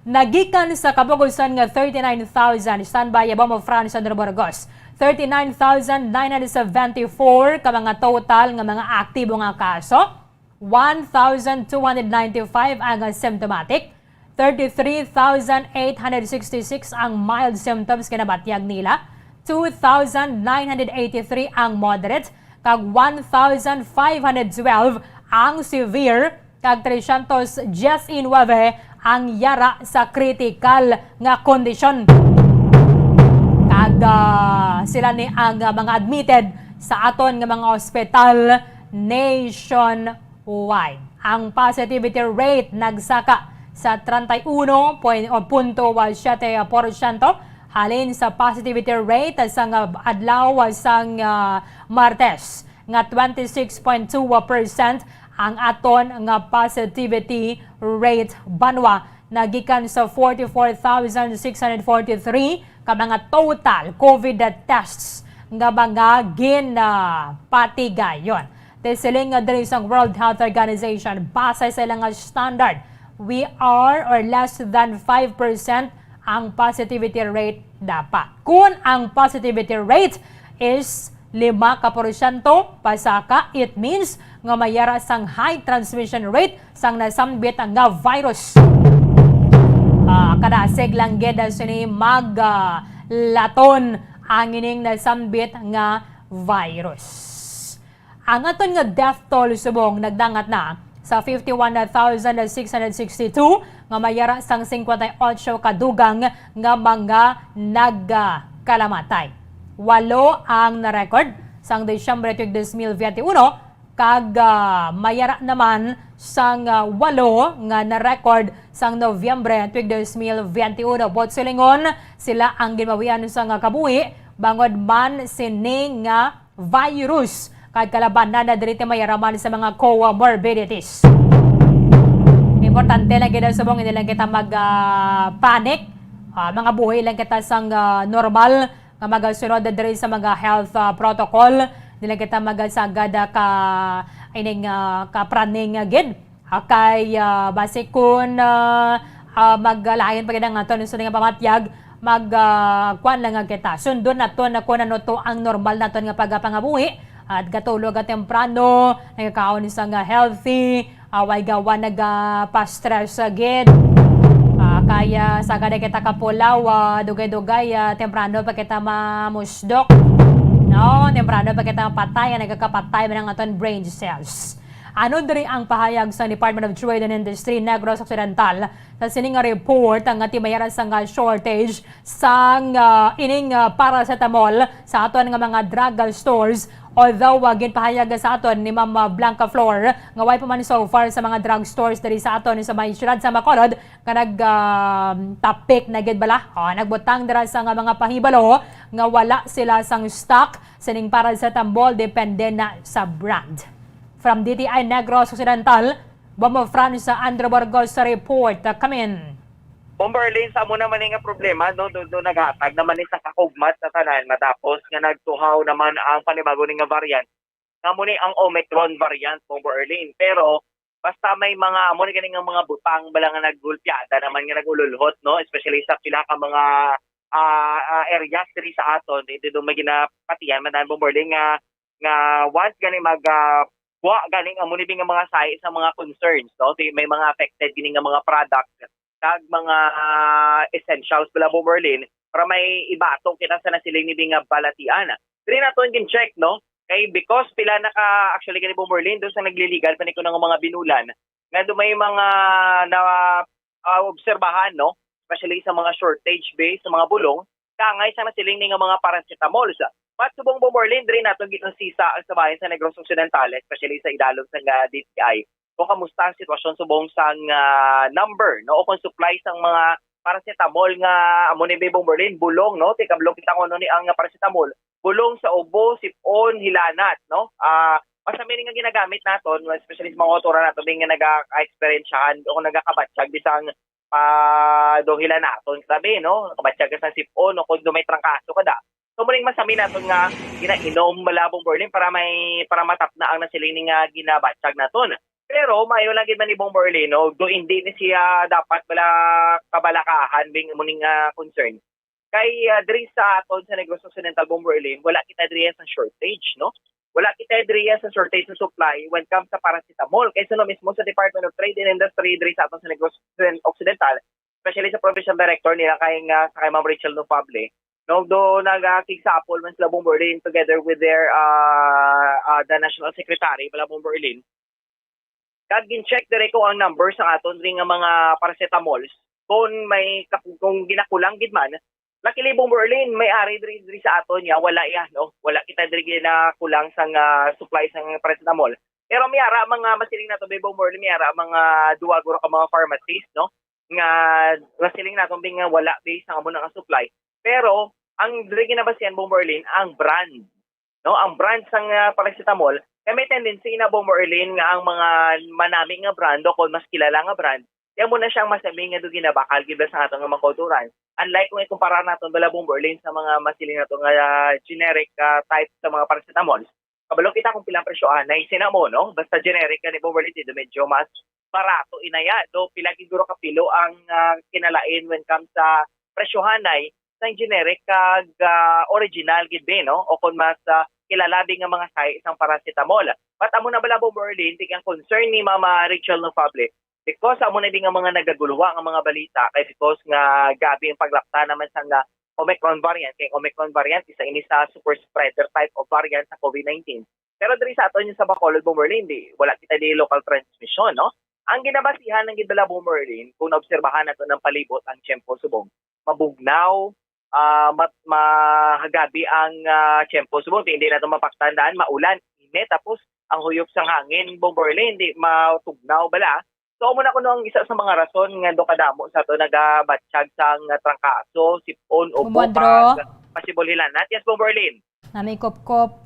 Nagikan sa kabugusan nga thirty-nine thousand, standby, Abomo, France, Andrew Burgos. Thirty-nine thousand nine hundred seventy-four ka mga total nga mga aktibo nga kaso. One thousand two hundred ninety-five ang symptomatic, thirty-three thousand eight hundred sixty-six ang mild symptoms kinabatyag nila, two thousand nine hundred eighty-three ang moderate, kag one thousand five hundred twelve ang severe, kag trescientos diecinuebe ang yara sa kritikal nga kondisyon. Kag, ah, sila ni ang, ah, mga admitted sa aton nga mga ospital nation wide. Ang positivity rate nagsaka sa treinta y uno point, o punto siete porsyento halin sa positivity rate sang, ah, adlaw sang, ah, Martes nga twenty-six point two percent ang aton nga positivity rate banwa, nagikan sa forty-four thousand six hundred forty-three ka mga total COVID tests nga mga ginapatigayon. Ti siling nga diri sa World Health Organization, base sa ilang nga standard, we are or less than five percent ang positivity rate dapat. Kung ang positivity rate is lima ka porsyento pasaka, it means nga may ara sang high transmission rate sang nasambit nga virus. Ah, kadasig lang gid sini mag, ah, laton ang ining nasambit nga virus. Ang aton nga death toll subong nagdangat na sa fifty-one thousand six hundred sixty-two, nga may ara sang singkwenta y otso ka dugang nga mga nagkalamatay. Walo ang na-record sang Disyembre tuig dos mil veintiuno, kag, ah, may ara naman sang, ah, walo nga na-record sang Nobyembre tuig dos mil veintiuno. Buot silingon, sila ang ginbawian sang kabuhi bangod man sini nga virus, kag kalabanan na diri ti may ara man sa mga comorbidities. Importante lang gid subong, hindi lang kita mag, ah, panic. Ah, mangabuhi lang kita sang, ah, normal nga magasunod diri sa mga health, ah, protocol. Hindi lang kita magasagad, ah, ka ining, ah, kapraning, ah, gid. Ah, kay, ah, basi kun, ah, ah, maglain pa gid ang aton sa nga pamatyag, mag, ah, kuan lang nga kita. Sundon naton na kun ano to ang normal naton nga pagapangabuhi. At gatulog ka temprano, nagakaon sa nga healthy, away gawa nagapastress sa gid. Ah, kaya sa kada kita kapulaw, ah, dugay-dugay, ah, temprano pa kita mamusdok. No, temprano pa kita mapatay, ang nagakapatay man ang aton brain cells. Ano diri ang pahayag sa Department of Trade and Industry Negros Occidental sa sini nga report nga ti may ara sang shortage sang, ah, ining, ah, paracetamol sa aton nga mga drug stores? Although, ah, ginpahayag sa aton ni Ma'am, ah, Blanca Flor nga way pa man so far sa mga drug stores diri sa aton sa may siyudad sa Bacolod nga nag, ah, tapik na gid bala. Oh, nagbutang dira sa nga mga pahibalo nga wala sila sang stock sining paracetamol, depende na sa brand. From D T I Negros Occidental, Bombo Franz Andrew Burgos report, uh, come in. Bombo Arlene, sa amo naman nga problema, no, do, do naghatag naman ni sa kakugmat sa tanan matapos nga nagtuhaw naman ang panibago ni nga variant. Nga mo ni ang Omicron variant, Bombo Arlene. Pero basta may mga, amo ni ganing nga mga butang bala nga nagulpiada naman nga nagululhot, no, especially sa pila ka mga, ah, ah, areas diri sa aton, dito do may ginapatihan man, Bombo Arlene, nga nga once gani mag, ah, wa gani nga mo ni nga mga sahi sa mga concerns, no? Di may mga affected gini nga mga products kag mga, ah, essentials bala, Bombo Arlene, para may ibato kita sa nasiling ni nga balatian. Diri naton gin-check, no? Kay because pila na ka, actually, gani, Bombo Arlene, doon sa nagliligal pa ni kuno nga mga binulan, nga do may mga na, ah, obserbahan, no? Especially sa mga shortage base sa mga bulong, kangay sa nasiling ni nga mga paracetamol. Sa, but subong, Bombo Arlene, diri naton ginusisa ang sabayan sa Negros Occidental, especially sa idalom sa nga D T I, kung kamusta ang sitwasyon subong sang, ah, number, no, o kung supply sang mga paracetamol nga amo ni, Bombo Arlene, bulong, no? Ti kabalo kita kung ano ni ang paracetamol, bulong sa ubo, sip-on, hilanat, no? Ah, masami ni nga ginagamit naton, especially sa mga autora naton, may nga naga-experiensyahan o nagakabatyag bisang pa dong hilanaton, sabi, no? Kabatyag ka sa sip-on o kung may trangkaso ka da. So, muling masami naton nga ginainom bala, Bombo Arlene, para may, para matapna ang nasiling ni nga ginabatyag naton. Pero maayo lang gid man ni, Bombo Arlene, no? Do hindi ni siya dapat bala kabalakahan bing amo ni nga concern. Kay, ah, diri sa aton sa Negros Occidental, Bombo Arlene, wala kita diri sa shortage, no? Wala kita diri sa shortage sa supply when it comes sa paracetamol. Kay suno mismo sa Department of Trade and Industry diri sa aton sa Negros Occidental, especially sa provincial director nila kay nga sa kay Ma'am Rachel Nofable, no, do nagakigsapol man sila, Bombo Arlene, together with their, ah, ah, the national secretary bala, Bombo Arlene. Kag gin-check dire ko ang number sa aton diri nga mga paracetamols, kung may kap-, kung ginakulang gid man. Luckily, Bombo Arlene, may ari diri, diri sa aton, ya, wala ya, no? Wala kita diri ginakulang sang, ah, supply sang paracetamol. Pero may ara mga masiling nato, Bombo Arlene, may ara mga duwa guro ka mga pharmacies, no? Nga, nga siling naton, Bing, nga wala, based sa amo na nga supply. Pero ang diri ginabasihan, Bombo Arlene, ang brand, no? Ang brand sang, ah, paracetamol, kay may tendency na, Bombo Arlene, nga ang mga manami nga brand o kung mas kilala nga brand, Kaya mo na siyang masami nga do ginabakal gid sa aton nga mga kauturan. Unlike kung ikumpara naton bala, Bomb Berlin, sa mga masiling nato nga generic, ah, type sa mga paracetamol, kabalo kita kung pila ang presyohanay. Sina mo, no? Basta generic ka ni Bomb Berlin, di medyo mas barato inaya. Do pila gid guro ka pilo ang, ah, kinalain when comes sa presyohanay sa generic kag, ah, original gid, be, no? O kung mas, ah, kilala, be, nga mga sahi sang paracetamol. But amo na bala, Bomb Berlin, di ang concern ni Mama Rachel Nofable, because amo na di nga mga nagaguluha nga mga balita, kay because nga gabi ang paglapta naman sa nga Omicron variant, kay Omicron variant isa ini sa super spreader type of variant sa COVID nineteen. Pero diri sa aton, yung sa Bacolod, Bomb Berlin, di, wala kita di local transmission, no? Ang ginabasihan ng gid bala, Bomb Berlin, kung naobserbahan nato ng palibot ang tiyempo subong, mabugnaw, ah, mat-, mahagabi ang, ah, tiyempo subong, hindi nato mapaktan daan, maulan, init, tapos ang huyop sang hangin, Bomb Berlin, di matugnaw bala. So, amo na kuno ang isa sa mga rason nga do kadamo sa ato nagabatsyag sang trangkaso, sipon, ubo, Bomb Andro. Kag possible hilanat. Yes, Bomb Berlin. Nami kopkop.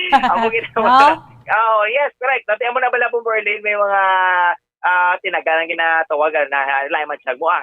Amo gid. No? Oh, yes, correct. Dati amo na bala, Bomb Berlin, may mga, ah, tinaga nga ginatawagan na lain man siya mo, ah.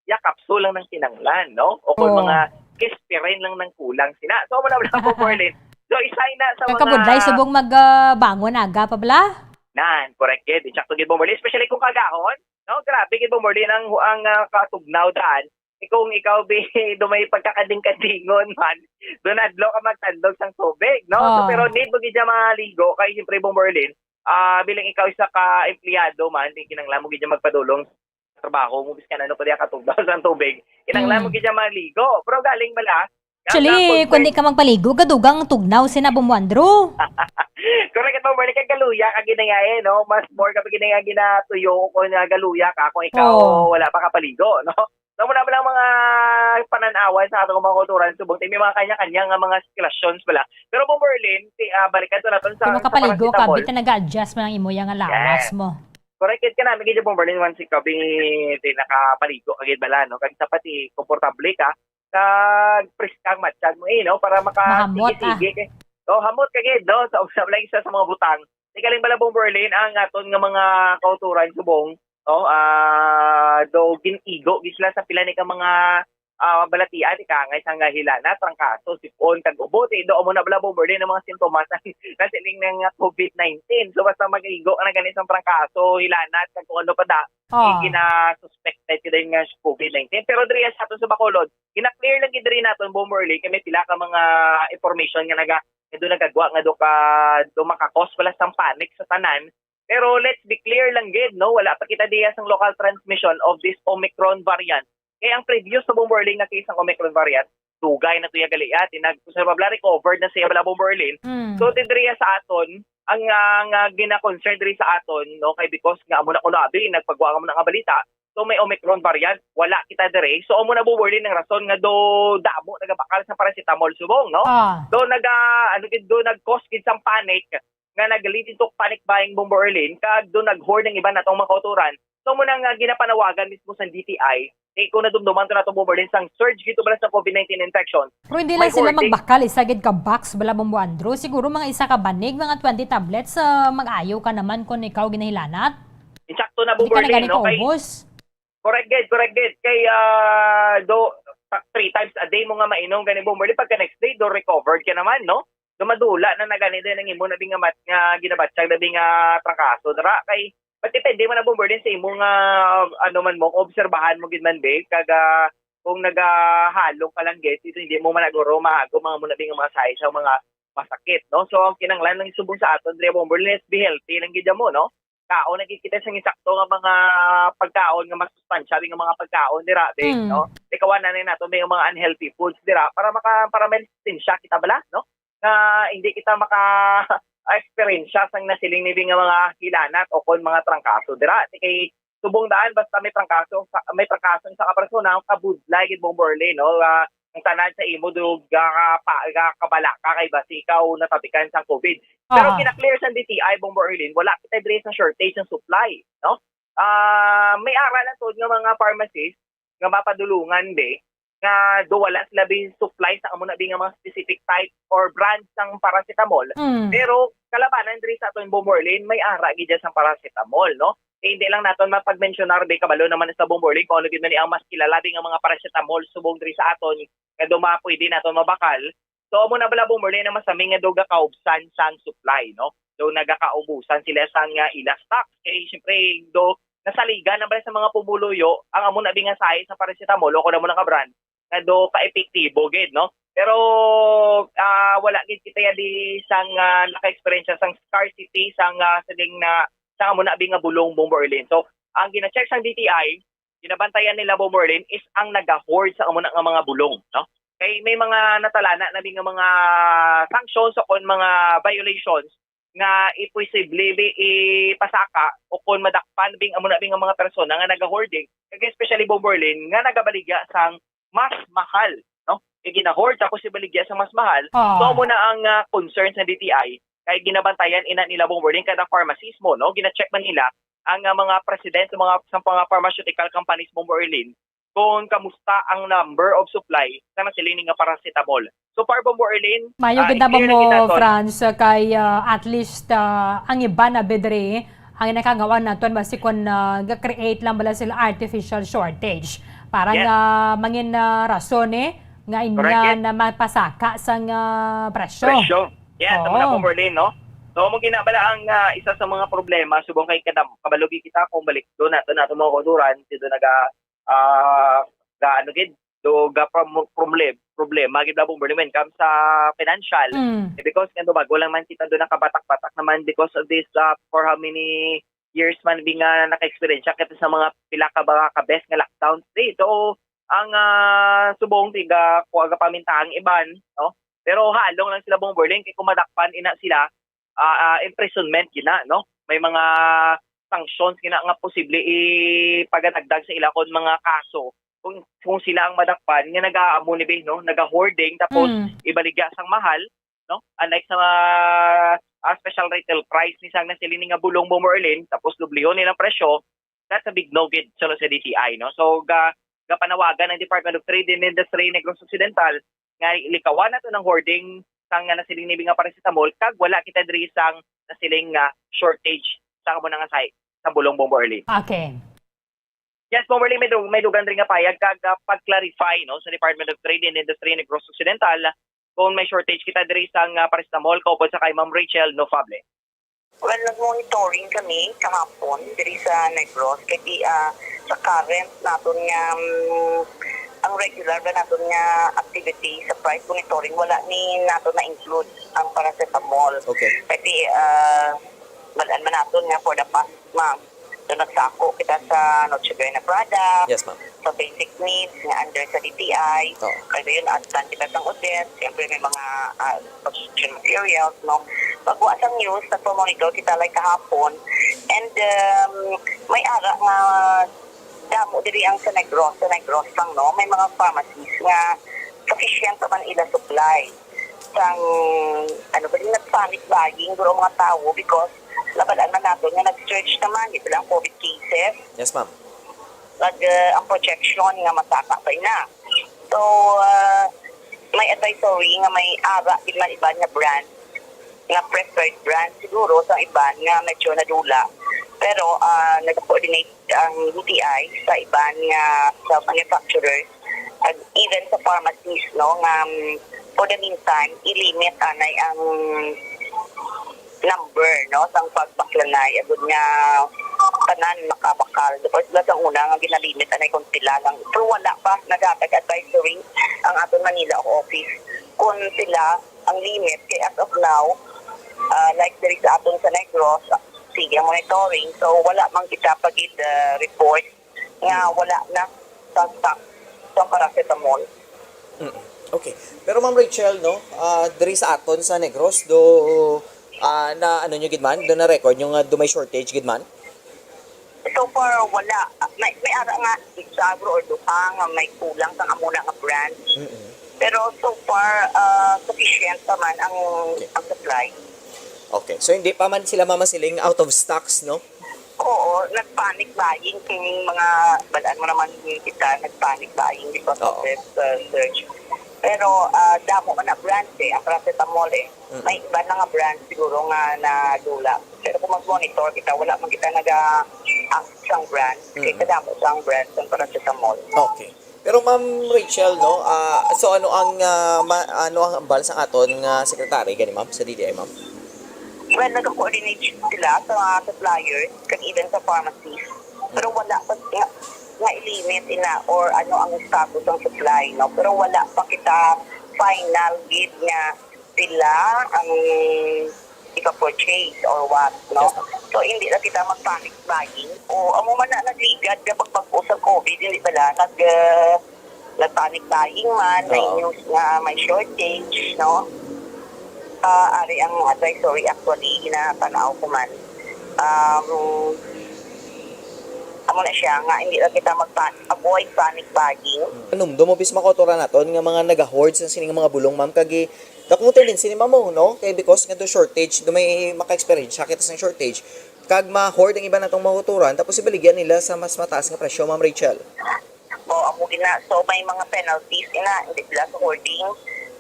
Ya, capsule lang ng kinanglan, no? O kung Oh. mga aspirin lang ng kulang sina. So, amo na bala, Bomb Berlin. So, isa na sa mga Kakabudlay subong mag, ah, bangon aga pa bala? Nan, correct gid. Insakto gid, Bomb Berlin. Especially kung kagahon, no? Grabe gid, Bomb Berlin, ang, ang, ah, katugnaw daan. Eh, kung ikaw, be, do may pagkakading-kadingon man, do nadlo ka magtandog sang tubig, no? So, Oh. pero need mo gid siya maligo, kay siyempre, Bomb Berlin, ah, bilang ikaw isa ka empleyado man, di kinanglan mo gid siya magpadulong sa trabaho mo, biskan ano pa diya katugnaw sang tubig. Kinanglan mo Mm. gid siya maligo. Pero galing bala, Actually, ang kung di ka magpaligo, gadugang tugnaw sina, Bomb Andro. Correct, Bomb Berlin, kay galuya ka ginaya, eh, no? Mas more ka pa ginaya ginatuyo kung nga galuya ka kung ikaw Oh. wala pa kapaligo, no? So, muna lang mga pananawan sa atong mga kultura subong, may mga kanya-kanya nga mga speculations bala. Pero, Bomb Berlin, ti-, ah, balikan to naton sa, Kung sa makapaligo ka, paracetamol. Bita nag-a-adjust man ang imo yang lawas Yes. mo. Correct, kaya namin gid, Bomb Berlin, once ikaw, bi-, ti nakapaligo ka gid bala, no? Kag sa pati, komportable ka, kag presko ang matsyag mo, eh, no? Para maka Mahamot, ah. sige, sige. Oh, hamot ka gid, no? Sa usap lang isa sa mga butang. Di kaling bala, Bomb Berlin, ang aton nga mga kauturan subong, no? Ah, do gin-igo gid sila sa pila ni ka mga, ah, balatian, ika nga isang nga hilanat, trangkaso, sipon, kag ubo. Ti do amo na bala, Bomb Berlin, ang mga sintomas nasiling na nga COVID nineteen. So, basta mag-igo na gani sa trangkaso, hilanat, kag kung ano pa da, Oh. eh, gina-suspected ka din nga COVID nineteen. Pero diri sa ato sa Bacolod, gina-clear lang gid diri naton, Bomb Berlin, kay may pila ka mga information nga naga-, nga do nagagwa nga do ka, do maka-cause pala sang panic sa tanan. Pero let's be clear lang gid, no? Wala pa kita diya sang local transmission of this Omicron variant. Kay ang previous sa, Bomb Berlin, nga case sang Omicron variant, dugay na to iya gali, ah, tinag-, sa bala, recovered na siya bala, Bomb Berlin. Mm. So, ti diri sa aton, ang, ah, nga gina-concern diri sa aton, no, kay because nga amo na kuno abi nagpagwa nga amo na nga balita, so may Omicron variant, wala kita diri. So, amo na, Bomb Berlin, ang rason nga do damo nagabakal sa paracetamol subong, no? Ah. Do naga-, ano gid, do nag-cause gid sang panic, nga nag-lead into panic buying, Bomb Berlin, kag do nag-hoard ang iban natong mga kauturan. So, amo na nga ginapanawagan mismo sa D T I, eh, kung nadumduman to nato, Bomb Berlin, sang surge gito bala sa COVID nineteen infection. Pero hindi lang May sila hoarding. magbakal, isa gid ka box bala, Bombo Andrew. Siguro mga isa ka banig, mga twenty tablets, ah, mag-ayo ka naman kung ikaw ginahilanat. Insakto na, Bombo Hindi ka na Berlin, gani no? Kay kaubos. Correct gid, correct gid. Kay, ah, do, ta-, three times a day mo nga mainom gani, Bombo Berlin, pagka next day, do recovered ka naman, no? Do madula na na gani din ang imo na bi nga mat-, nga ginabatyag na bi nga trangkaso dira. Kay, magdepende man na, Bombo Berlin, sa imo nga, ano man mo, obserbahan mo gid man, be, kag, ah, kung nagahalong ka lang gid, ito hindi mo man naguro maago mga muna bi nga mga size sa mga masakit, no? So, ang kinahanglan lang subong sa aton, diri, Bombo Berlin, let's be healthy lang gid mo, no? Kaon na gid kita sa insakto nga mga pagkaon nga masustansya, nga mga pagkaon dira, be, Mm. no? Ikaw na nato may mga unhealthy foods dira para maka-, para may resistensya kita bala, no? Nga hindi kita maka-experience sang nasiling ni bi nga mga hilanat o kon mga trangkaso dira. Kay subong daan, basta may trangkaso, sa, may trangkaso sa ka persona, kabudlay gid, Bombo Berlin, no? Ah, ang tanan sa imo do ga-, pa-, ga-, kabalaka kay basi ikaw natapikan sang COVID. Pero Aha. kina-clear sa D T I, Bombo Berlin, wala kita diri sa shortage ng supply, no? Ah, may ara lang tuod nga mga pharmacies nga mapadulungan, be, nga do wala sila bi supply sa amo na bi nga mga specific type or brand sang paracetamol. Mm. Pero kalabanan diri sa aton, Bombo Berlin, may ara gid dyan sang paracetamol, no? Eh, hindi lang naton mapagmensyonar, di kabalo naman sa Bomb Berlin kung ano gid man ang mas kilala di nga mga paracetamol subong diri sa aton nga daw mga pwede naton mabakal. So, amo na bala, Bomb Berlin, ang masami nga daw gakaubsan sang supply, no? Daw nagakaubusan sila sang, ah, ila stock. Kay, siyempre, daw nasaligan na bala sa mga pumuluyo ang amo na bi nga size sa paracetamol o kung amo na ka brand nga daw ka-epektibo gid, no? Pero, ah, wala gid kita ya di sang, ah, naka-experience sang scarcity sang, ah, siling na sang amo na bi nga bulong, Bomb Berlin. So, ang gina-check sang D T I, ginabantayan nila, Bomb Berlin, is ang naga-hoard sa amo na nga mga bulong, no? Kay may mga natalana na bi nga mga sanctions o kon mga violations nga imposible bi ipasaka o kon madakpan bing amo na bi nga mga persona nga naga-hoarding, kag especially, Bomb Berlin, nga nagabaligya sang mas mahal, no? Kay gina-hoard tapos ibaligya sa mas mahal. Ah. So, amo na ang, ah, concern sa D T I, kay ginabantayan ina nila, Bomb Berlin, kada pharmacist mo, no? Gina-check man nila ang, ah, mga president sa mga, sa mga pharmaceutical companies, Bomb Berlin, kung kamusta ang number of supply sa nasiling nga paracetamol. So far, Bombo Erlin, Mayo ah, gid na ba i-clear na mo, gid naton. Franz, kay, ah, at least, ah, ang iban na bidri, ang nakagawa naton, basi kon, ah, ga-create lang bala sila artificial shortage. Para Yes. nga mangin, ah, rason, eh, nga Correct, inya yes. na mapasaka sang, ah, presyo. Presyo. Yes, Oo. amo na, Bombo Erlin, no? So, amo gina bala ang, ah, isa sa mga problema, subong kay kadam-, kabalo gid kita kung balik do nato, nato mga kauturan, dito naga, ah, ga, ano gid, do ga prom-, problem, problema gid, Bombo Erlin, when it comes sa financial. Mm. Eh, because nga, do, bago lang man kita do nakabatak-batak naman because of this, ah, for how many years man bi nga naka-experience kita sa mga pila ka, mga ka-best nga lockdowns, eh. So, ang, ah, subong, tiga, kuha ga paminta ang iban, no? Pero halong lang sila, Bombo Erlin, kay kung madakpan, ina sila, ah, ah, imprisonment gina, no? May mga sanctions gina nga posible ipagadagdag sa ila kon mga kaso kung, kung sila ang madakpan nga nagaamo ni bi, no? Naga-hoarding, tapos Mm. ibaligya sang mahal, no? Unlike sa mga, ah, special retail price ni sang nasiling ni nga bulong, Bombo Erlin, tapos dublihon nilang presyo, that's a big no gid, suno sa D T I, no? So, ga-, gapanawagan ang Department of Trade and Industry Negros Occidental nga likawan nato ng hoarding sang nga nasiling ni bi nga paracetamol, kag wala kita diri sang nasiling nga shortage sa amo na nga site sa bulong, Bombo Erlin. Okay. Yes, Bombo Erlin, may dug-, may dugang diri nga payag kag, ah, pag-clarify, no, sa Department of Trade and Industry Negros Occidental kung may shortage kita diri sang, ah, paracetamol, kaupod sa kay Ma'am Rachel Nofable. Well, nag-monitoring kami kahapon diri sa Negros, kay di, ah, sa current naton nga, mm, ang regular ba naton nga activity sa price monitoring, wala ni nato na-include ang paracetamol. Okay. Kay di, ah, balaan man naton nga for the past month, so nagsako kita sa Noche Buena product, Yes, ma'am. sa basic needs nga under sa D T I. Oo. Kaya yun, at kita sang audit, siyempre may mga, ah, construction materials, no? Pagwa sang news, nagpa-monitor kita, like, kahapon. And, um, may ara nga damo diri ang sa Negros, sa Negros lang, no? May mga pharmacies nga sufficient naman ila supply. Sang, ano ba din, nag-panic buying, guro, mga tao because nabalaan man naton nga nag-surge naman, di ba lang COVID cases. Yes, ma'am. Nag, uh, ang projection nga masaka pa ina. So, uh, may advisory nga may ara gid man iban nga brand, nga preferred brand siguro sa iban nga medyo nadula. Pero, uh, nag-coordinate ang D T I sa iban nga sa manufacturers, and even sa pharmacies, no, nga, um, for the meantime, i-limit anay ang number, no, sang pagbaklanay, agud nga tanan makabakal. Because sila sa una nga ginalimit anay kung pila lang. Pero wala pa naghatag advisory ang aton Manila office kung pila ang limit. Kay as of now, ah, like diri sa aton sa Negros, sige ang monitoring. So, wala man kita pa gid, ah, report nga wala na sa stock sa paracetamol. Mm. Okay. Pero, Ma'am Rachel, no, ah, diri sa aton sa Negros, do, ah, na, ano nyo gid man, do na-record nyo nga do may shortage gid man? So far, wala. May, may ara nga isa, bro, or duha nga may kulang sang amo na nga brand. Mm-mm. Pero so far, ah, sufficient pa man ang, Okay. ang supply. Okay. So, hindi pa man sila mamasiling out of stocks, no? Oo, nag-panic buying kining mga, balaan mo naman kita, nag-panic buying because of Oo. this, uh, surge. Pero, ah, damo man na brands eh, ang paracetamol eh. Mm. May iba na nga brands siguro nga nadula. Pero kung mag-monitor kita, wala man kita naga-, Act sang brand. Kay Mm. kadamo sang brand sang paracetamol. Okay. Pero Ma'am Rachel, no, ah, so ano ang, ah, ma-, ano ang hambal sa aton nga secretary gani, ma'am, sa D T I, ma'am? Well, nag-coordinate sila sa mga suppliers, kag even sa pharmacies. Pero wala pa nga, nga i-limit ina or ano ang status ng supply, no? Pero wala pa kita final gid nga sila ang ipa-purchase or what, no? Yes, ma'am. So, hindi na kita mag-panic buying. O, amo man na nagligad nga pagbag-o sa COVID, hindi bala nag, uh, nag-panic buying man, may Oo. news nga may shortage, no? Ah, ari ang advisory actually, ginatanaw ko man. Um, amo na siya nga, hindi lang kita mag-panic, avoid panic buying. Ano, do mo bis makotoran naton nga mga nag-hoard sa sining mga bulong, ma'am, kag i-, dakong tendency ni ma'am, no? Kay because nga do shortage, do may maka-experience siya kita sa shortage. Kag ma-hoard ang iba natong makotoran, tapos ibaligya nila sa mas mataas nga presyo, Ma'am Rachel. O, amo gina. So, may mga penalties ina, hindi sila sa hoarding,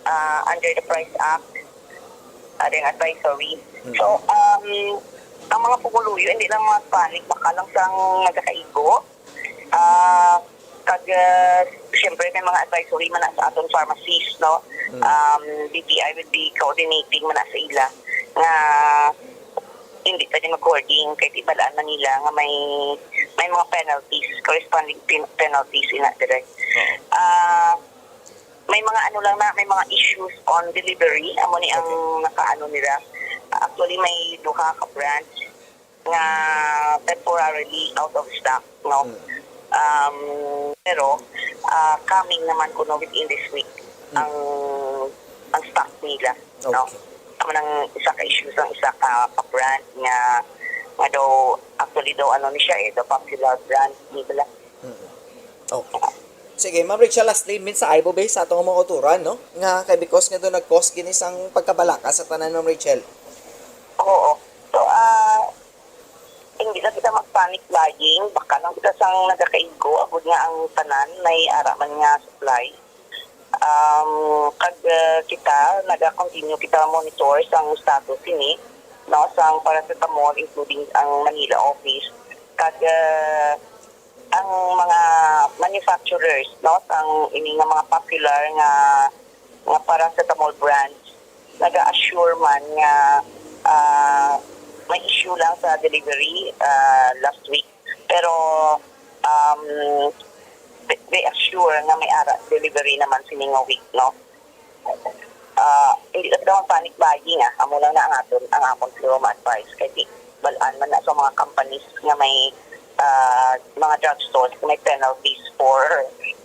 ah, under the Price Act, ah, ring advisory. Mm. So, um, ang mga pumuluyo, hindi lang mga panic, baka lang sang nagakaigo. Ah, kag, ah, siyempre, may mga advisory man na sa aton pharmacies, no? Mm. Um, D T I will be coordinating man na sa ila nga hindi pwede mag-hoarding kay tibalaan man nila nga may, may mga penalties, corresponding pen-, penalties ina dire. Oo. Ah, may mga ano lang na, may mga issues on delivery, amo ni ang Okay. nakaano nila. Actually, may duha ka branch nga temporarily out of stock, no? Mm. Um, pero, ah, coming naman kuno within this week Mm. ang, ang stock nila, no? Okay. Amo nang isa ka issue sang isa ka, ka brand nga, nga daw, actually daw, ano ni siya eh, the popular brand ni bala. Mm. Okay. Sige, Ma'am Rachel, lastly, mensahe mo ba sa atong mga kautoran, no? Nga kay because nga doon nag-cause gini sang pagkabalaka sa tanan, Ma'am Rachel? Oo. So, ah, hindi na kita mag-panic buying. Baka lang kita sang nagakaigo, agud nga ang tanan may ara man nga supply. Um, kag, ah, kita, naga-continue kita monitor sang status ini, no, sang paracetamol, including ang Manila office. Kag, ah, ang mga manufacturers, no, sang ini nga mga popular nga, nga paracetamol brands, naga-assure man nga, ah, may issue lang sa delivery, ah, last week. Pero, um, they, they assure nga may ara delivery naman sini nga week, no? Ah, hindi lang daw ang panic buying, ah. Amo lang na ang aton, ang akon siguro ma-advise. Kay di, balaan man na sa mga companies nga may, ah, mga drugstores, may penalties for,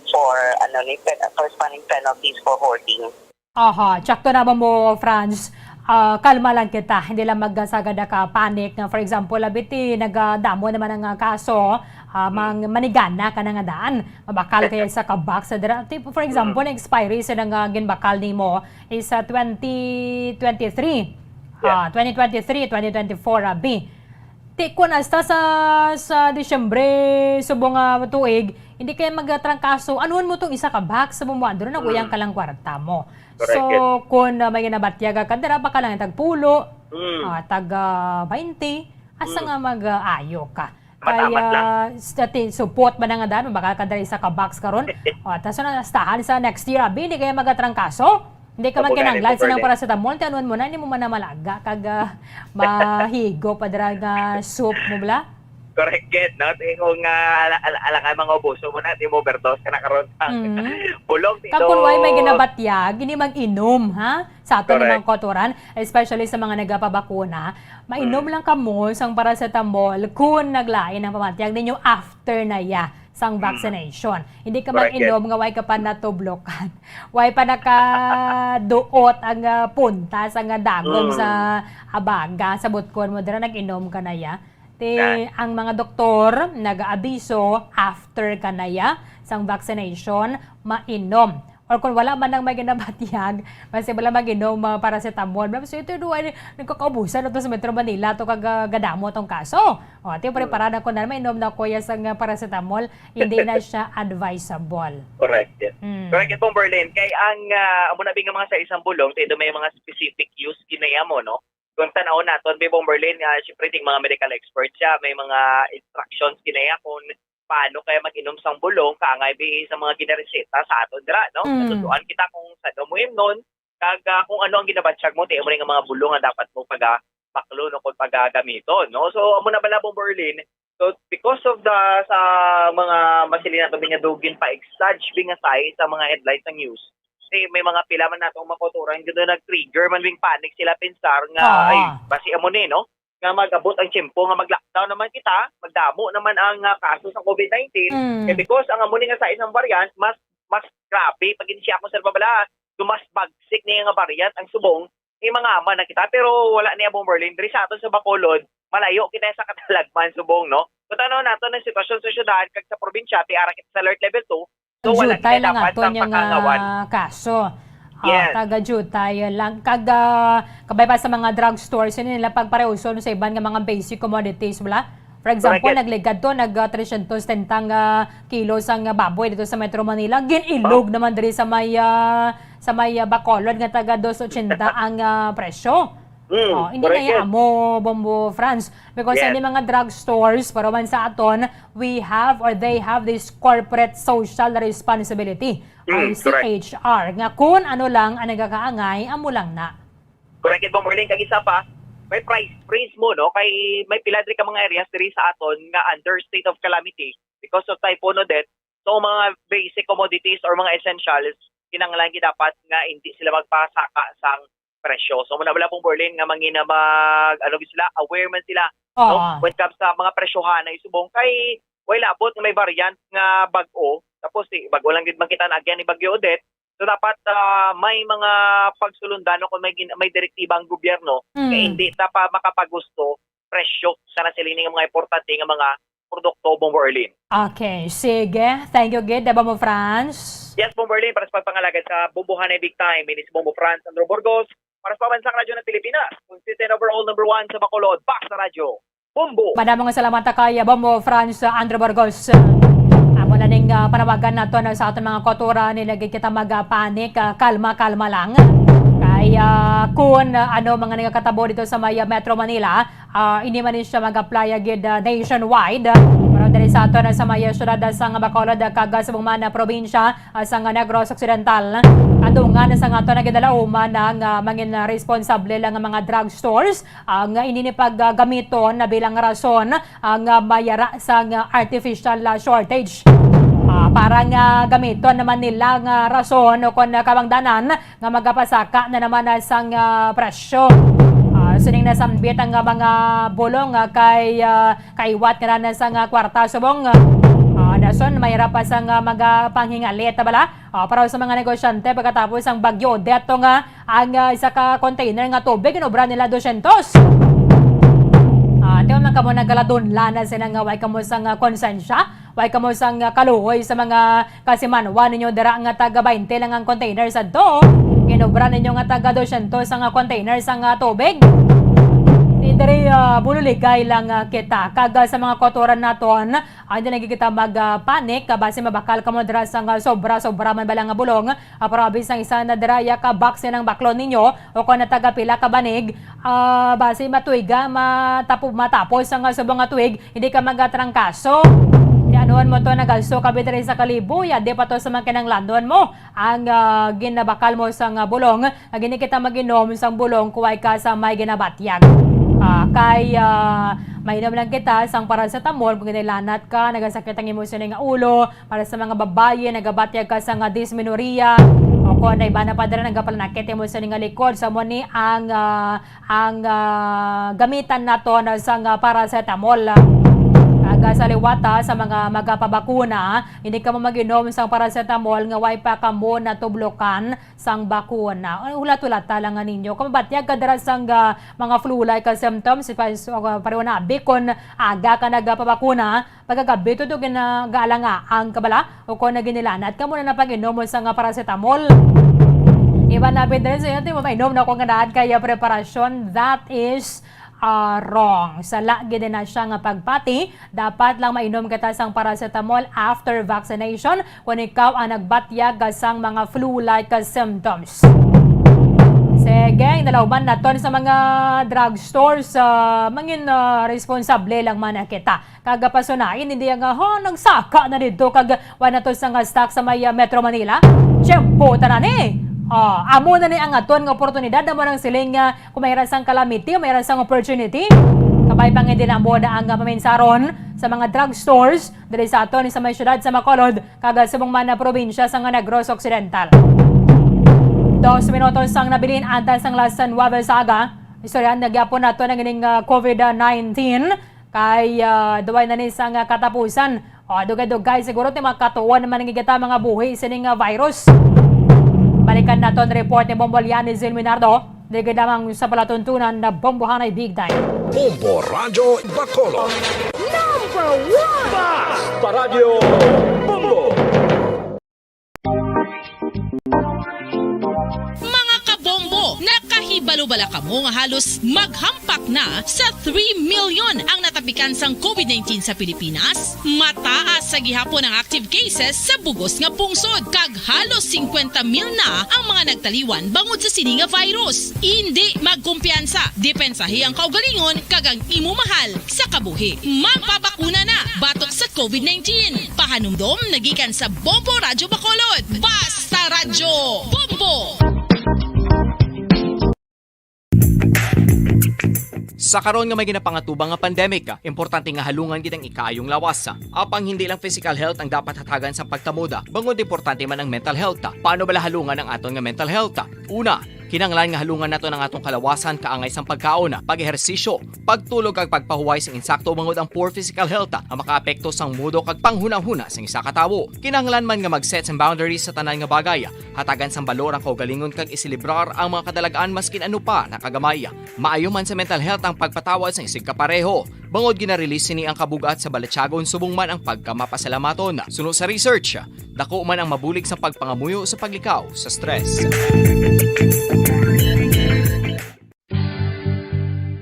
for, ano ni, pen-, corresponding penalties for hoarding. Aha, tsakto naman mo, Franz. Ah, kalma lang kita. Hindi lang magsagad ka panic nga, for example, abi ti nagadamo naman ang, ah, kaso, ah, mang-, manigana ka na nga daan. Mabakal kaya sa ka box sa dira. Ti, for example, ang expiry sa nga ginbakal nimo is sa twenty twenty-three. Yeah. Ah, twenty twenty-three, twenty twenty-four, abi. Ti, kun hasta sa, sa Disyembre, subong nga tuig, hindi kaya magtrangkaso, anuon mo tong isa ka box sa bumuan, doon naguyang Mm. ka lang kwarta mo. Correct, So, yes. kun, ah, may ginabatyag ka dira, baka lang tagpulo, Mm. ah, tag, ah, baynte, asa Mm. nga mag, ah, ayo ka. Matamat lang. Kaya, sa ti-, support ba na nga daan, baka ka dira isa ka box karon. O, tas na, nastahan sa next year, abi, hindi kaya magatrangkaso? Hindi ka Amo gani, magkinanglan sa nang Kimberly. Paracetamol, ti anuon mo na, hindi mo man na malaga, kag, ah, mahigo pa dira nga soup mo, bala? Correct, gid, no? Ti kung, ah, ala-, ala-, ala ka, mga ubuso mo na, ti mo overdose ka na karon sa Mm. bulong, ti Kag do. kun way may ginabatyag, hindi mag-inom, ha? Sa aton Correct. mga kautoran, especially sa mga nagapabakuna, mainom Mm. lang kamo sang paracetamol kun naglain ang pamatyag ninyo after na ya sang Mm. vaccination. Hindi ka Correct, mag-inom yes. nga way ka pa natublokan. Way pa nakaduot ang, ah, punta sa nga dagom Mm. sa abaga, sa butkon mo, dira nag-inom ka na ya. Ti, Na. ang mga doktor nag-aabiso after ka na ya sang vaccination, mainom. Or kung wala man nang may ginabatyag, basta wala mag-inom, ah, paracetamol. Basta ito, duwa, nagkakaubusan na to sa Metro Manila, to kag, ah, gadamo tong kaso. O, ati, Mm. preparada ko na, may inom na ko ya sang, ah, paracetamol, hindi na siya advisable. Correct, yes. Mm. Correct, yes, Ma'am Berlin. Kay ang, ah, amo na bi nga mga sa isang bulong, kay do may mga specific use ginaya mo, no? kung tan-awon naton, Bi Bomberlin, ah, siyempre, ting mga medical experts siya, may mga instructions kinaya kung paano kaya mag-inom sang bulong, kaangay bi sa mga ginareseta sa aton dira, no? Mm. Natutuan kita kung sa mo imnon, kag, ah, kung ano ang ginabatyag mo, ti amo ni nga mga bulong ang dapat mo paga-, baklon o kung pagagamiton, no? So, amo na bala, Bomberlin. So, because of the, sa mga masiling nato, bi nga daw ginpa-exage bi nga size sa mga headlines sa news, kasi may mga pila man natong mga kauturan, gid nag-trigger man, bing panic sila pensar nga, Oo. ay, basi amo ni, no? Nga mag-abot ang tiyempo nga mag-lockdown naman kita, magdamo naman ang, ah, kaso sa COVID nineteen. Mm. Eh, because ang amo ni nga size ng variant, mas, mas grabe, pag siya akong sa babala, do mas bagsik niya nga variant ang subong, eh, mangaman na kita. Pero wala niya, Bomberlin. Diri sa aton sa Bacolod, malayo kita sa katalagman subong, no? Kung tanaw nato ang sitwasyon sa syudad kag sa probinsya, ti ara kita sa alert level two, so wala Jutay kita lang dapat ato ang niya nga pakangawan. Kaso. Ah, Yes. Taga-jutay lang. Kag, ah, kabay pa sa mga drugstores, yun nila pagpareuson sa iban nga mga basic commodities, wala? For example, Correct. Nagligad to, nag, ah, tresyentos setenta nga kilo sang, ah, baboy dito sa Metro Manila. Gin-ilog Oh. naman diri sa may, ah, sa may, ah, Bacolod nga taga dos ochenta ang, ah, presyo. Mm, Oh, hindi correct na yan. Amo, Bombo Franz. Because Yes. Any mga drugstores, pero man sa aton, we have or they have this corporate social responsibility, Mm, correct. I C H R, nga kun ano lang ang nagakaangay, amo lang na. Correct, Bombo Erling. Kag isa pa, may price freeze mo, no? Kay may pila diri ka mga areas diri sa aton nga under state of calamity because of Typhoon Odette. So, mga basic commodities or mga essentials, kinahanglan gid dapat nga hindi sila magpasaka sang presyo. So, muna wala pong Berlin nga mangina mag, ano gid sila, aware man sila, Oo. no? When it comes sa mga presyohan na isubong, kay way labot nga may variant nga bag-o. Tapos, si, bag-o lang gid man kita na agyan ni Bagyo Odette. So, dapat, ah, may mga pagsulundan o kung may gin-, may direktiba ang gobyerno Mm. nga hindi ta pa makapagusto presyo sa nasiling nga mga importante nga mga produkto, Bombo Erlin. Okay, sige. Thank you gid, Bombo Franz. Yes, Bombo Erlin, para sa pagpangalagad sa Bombohanay Big Time, ini si Bombo Franz Andrew Burgos, para sa Pambansang Radyo ng Pilipinas, consistent overall number one sa Bacolod, Basta Radyo, Bombo. Madamo nga salamat ta kay Bombo Franz Andrew Burgos. Amo na ning, ah, panawagan nato na sa aton mga kauturan, nilagid kita mag, ah, panic, ah, kalma, kalma lang. Kay, ah, kun, ah, ano mga nagakatabo dito sa may, ah, Metro Manila, Ah, ini man ni siya mag-apply gid, ah, nationwide. Pero diri sa aton, ah, sa may, ah, syudad, ah, sang Bacolod, ah, kag, ah, sa buman, ah, probinsya, ah, sang, ah, Negros Occidental. Kadungan sa aton nga ginalauman, ah, nga mangin, ah, responsable lang ang mga drugstores, ah, nga ini ni paggamiton na bilang rason, ah, nga mayara sang, ah, artificial, ah, shortage. Ah, para nga gamiton naman nila nga rason o kon, ah, kabangdanan nga magapasaka na naman na sang, ah, presyo. Ah, sining nasambit ang, ah, mga bulong, ah, kay, ah, kaiwat nga na sang, ah, kwarta subong. Ah, dason, mahirap pa sang, ah, mga panghingalit, bala. Ah, para sa mga negosyante, pagkatapos ang bagyo, deto nga ang, ah, isa ka container nga tubig, inobra nila dosyentos. Ah, di man kamo nagaladunlan na sila nga way kamo sang, ah, konsensya, way kamo sang, ah, kaluoy sa mga kasimanwa ninyo dira nga taga baynte lang ang container sadto, ginobra ninyo nga taga dosyentos ang, ah, container sang, ah, tubig. Di diri, ah, bululigay lang, ah, kita. Kag, ah, sa mga kauturan naton, ah, hindi lagi kita mag, ah, panic, ah, basi mabakal kamo dira sang, ah, sobra-sobra man bala nga bulong. Ah, pero abi sang isa na dira, iya ka box ang baklon ninyo, o kon na taga pila ka banig, ah, basi matuiga, matapo-, matapos ang, ah, subong nga tuig, hindi ka magatrangkaso. Di anuon mo to, nagaso ka diri sa kalibo, ya di pa to sa mga kinahanglanon mo ang, ah, ginabakal mo sang, ah, bulong, nga gini kita mag-inom sang bulong kuway ka sa may ginabatyag. Ah, kay, ah, mainom lang kita sang paracetamol kung ginilanat ka, nagasakit ang imo sini nga ulo, para sa mga babayi, nagabatyag ka sang, ah, dysmenorrhea, o kon na iba na pa dira nagapanakit imo sini nga likod, sa mo ni ang, ah, ang, ah, gamitan nato na sang, ah, paracetamol. Kag, ah, sa liwata, sa mga magapabakuna, hindi kamo mag-inom sang paracetamol nga way pa kamo natublokan sang bakuna. Ay, hulat-hulata lang nga ninyo. Kung mabatyag ka dira sang, ah, mga flu-like, ah, symptoms, pa-, so, ah, pareho na abi kon aga ka nagapabakuna, pagkagabi, tudo gina-, gaalangaang ka bala, o kon naginilanat ka mo na napag-inom mo sang, ah, paracetamol. Iba na, Pedro, sa iyo, di mo mainom na kung ganahan kaya preparasyon. That is, ah, wrong. Sala gid na siya nga pagpati. Dapat lang mainom kita sang paracetamol after vaccination kung ikaw ang nagbatyag ka sang mga flu-like symptoms. Sige, nalauman naton sa mga drugstores, ah, mangin, ah, responsable lang man kita. Kag pasunayin, hindi nga, "Ha, nagsaka na dito, kag wa na to sa nga stock sa may, ah, Metro Manila." Tiyempo tanan eh. Ah, amo na ni ang aton nga oportunidad, amo nang siling nga kung mayroon sang calamity, mayroon sang opportunity. Kabay pa nga hindi na amo na ang, ah, paminsaron sa mga drugstores diri sa aton sa may syudad sa Bacolod, kag subong man na probinsya sang Negros Occidental. Dos minutos ang nabilin antes sang alas nuwebe sa aga. Istoryahan na gyapon nato ang ining, ah, covid nineteen. Kay, ah, duway na ni sang, ah, katapusan. O, dugay-dugay siguro ti makatuon naman ang igita mga buhi sining, ah, virus. Balikan naton report ni Bombo Liani Zil Minardo. Diri lamang sa palatuntunan na Bombohanay Big Time. Bombo Radyo Bacolod. Number one! Basta Radyo Bombo! Mga kabombo, nakahibalo bala kamo nga halos maghampak na sa three million ang natapikan sang covid nineteen sa Pilipinas? Mataas sa gihapon ang active cases sa bugos nga pungsod, kag halos singkwenta mil na ang mga nagtaliwan bangod sa sini nga virus. Indi magkumpiyansa, depensahi ang kaugalingon kag ang imo mahal sa kabuhi. Magpabakuna na batok sa covid nineteen. Pahanumdom na gikan sa Bombo Radyo Bacolod. Basta Radyo Bombo! Sa karon nga may ginapangatubang nga pandemic, importante nga halungan gid ang ikaayong lawas. Apang hindi lang physical health ang dapat hatagan sang pagtamod, bangod importante man ang mental health. Paano bala halungan ang aton nga mental health? Una, kinahanglan nga halungan naton ang atong kalawasan kaangay sang pagkaon, pag-ehersisyo, pagtulog kag pagpahuway sing insakto, bangod ang poor physical health, ah, ang makaapekto sang mudo kag panghunahuna sang isa ka tawo. Kinahanglan man nga mag-set sang boundaries sa tanan nga bagay, hatagan sang balor ang kaugalingon kag iselebrar ang mga kadalagan maskin ano pa na kagamay. Maayo man sa mental health ang pagpatawad sang isigkapareho, bangod gina-release sini ang kabug-at sa balatyagon subong man ang pagkamapasalamaton. Suno sa research, dako man ang mabulig sa pagpangamuyo sa paglikaw sa stress.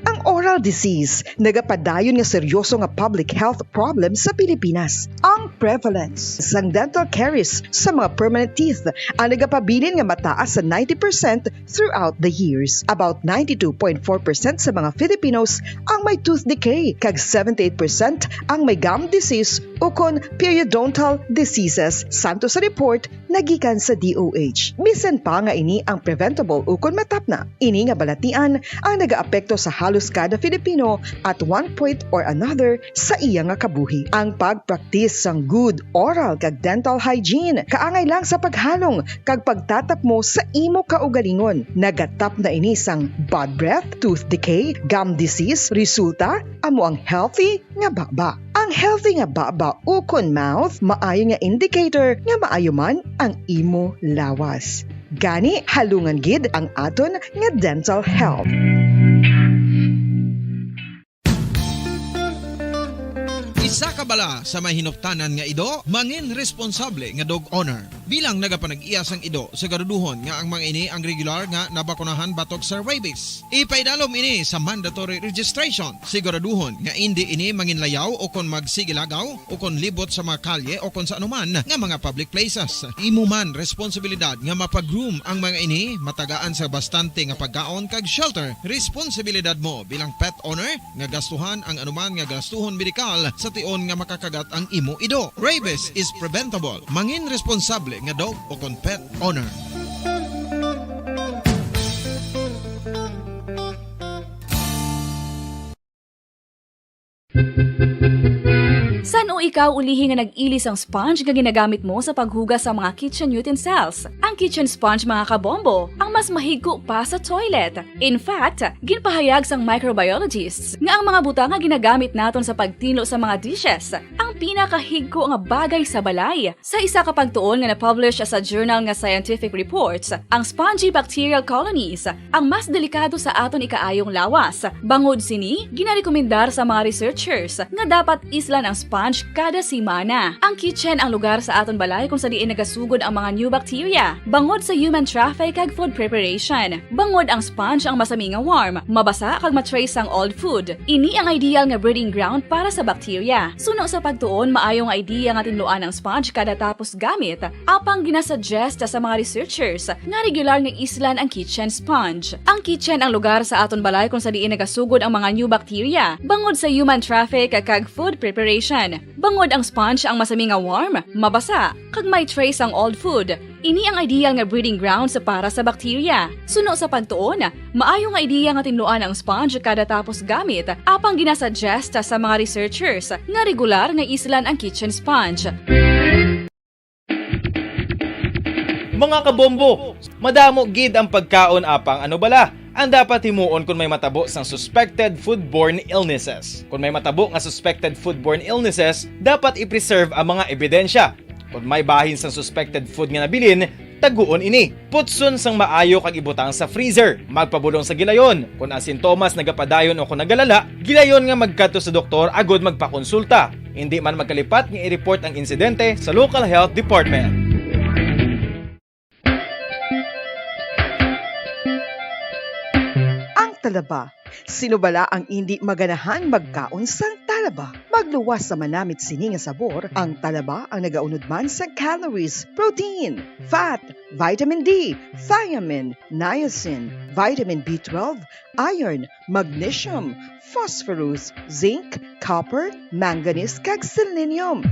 Ang oral disease nagapadayon nga seryoso nga public health problem sa Pilipinas. Ang prevalence sang dental caries sa mga permanent teeth ang nagapabilin nga mataas sa ninety percent throughout the years. About ninety-two point four percent sa mga Filipinos ang may tooth decay, kag seventy-eight percent ang may gum disease ukon periodontal diseases, santo sa report nga gikan sa D O H. Bisan pa nga ini ang preventable ukon matapna, ini nga balatian ang nagaapekto sa halos kada Filipino at one point or another sa iya nga kabuhi. Ang pagpraktis sang good oral kag dental hygiene kaangay lang sa paghalong kag pagtatapmo sa imo kaugalingon. Nagatapna ini sang bad breath, tooth decay, gum disease, resulta amo ang healthy nga baba. Ang healthy nga baba ukon mouth maayo nga indicator nga maayo man ang imo lawas. Gani, halungan gid ang aton nga dental health. Isa ka bala sa may hinuptanan nga ido, mangin responsable nga dog owner. Bilang nagapanag-iya sang ido, siguraduhon nga ang mga ini ang regular nga nabakunahan batok sa rabies. Ipaidalom ini sa mandatory registration. Siguraduhon nga indi ini manginlayaw o kon magsigilagaw o kon libot sa mga kalye o kon sa anuman nga mga public places. Imo man responsibilidad nga mapag-groom ang mga ini, matagaan sa bastante nga pagkaon kag shelter. Responsibilidad mo bilang pet owner nga gastuhan ang anuman nga gastuhon medikal sa tion nga makakagat ang imo ido. Rabies is preventable. Mangin responsable nga dog o kon pet owner. San-o ikaw ulihi nga nag-ili sang sponge nga ginagamit mo sa paghugas sa mga kitchen utensils? Ang kitchen sponge, mga kabombo, ang mas mahigko pa sa toilet. In fact, ginpahayag sang microbiologists nga ang mga butang nga ginagamit naton sa pagtinlo sa mga dishes ang pinakahigko nga bagay sa balay. Sa isa ka pagtuon nga na-publish sa journal nga Scientific Reports, ang spongy bacterial colonies ang mas delikado sa aton ikaayong lawas. Bangod sini, ginarekomendar sa mga researchers nga dapat islan ang sponge kada semana. Ang kitchen ang lugar sa aton balay kung sa diin nagasugod ang mga new bacteria, bangod sa human traffic kag food preparation. Bangod ang sponge ang masami nga warm, mabasa kag ma-trace ang old food. Ini ang ideal nga breeding ground para sa bacteria. Suno sa pagtuon, maayo nga idea nga tinluan ang sponge kada tapos gamit, apang ginasuggest sa mga researchers nga regular nga islan ang kitchen sponge. Ang kitchen ang lugar sa aton balay kung sa diin nagasugod ang mga new bacteria, bangod sa human traffic kag food preparation. Bangod ang sponge ang masami nga warm, mabasa, kag may trace ang old food. Ini ang ideal nga breeding grounds para sa bacteria. Suno sa pagtuon, maayo nga ideya nga tinluan ang sponge kada tapos gamit, apang ginasuggest sa mga researchers nga regular nga islan ang kitchen sponge. Mga kabombo, madamo gid ang pagkaon, apang ano bala ang dapat himuon kon may matabo sang suspected foodborne illnesses? Kon may matabo nga suspected foodborne illnesses, dapat i-preserve ang mga ebidensya. Kon may bahin sang suspected food nga nabilin, taguon ini. Putson sang maayo kag ibutang sa freezer. Magpabulong sa gilayon. Kon ang sintomas nagapadayon o kon nagalala, gilayon nga magkadto sa doktor agud magpakonsulta. Indi man magkalipat nga i-report ang insidente sa local health department. Ang talaba. Sino bala ang indi maganahan magkaon sang talaba? Magluwas sa manamit sini nga sabor, ang talaba ang nagaunod man sa calories, protein, fat, vitamin D, thiamine, niacin, vitamin B twelve, iron, magnesium, phosphorus, zinc, copper, manganese, kag selenium.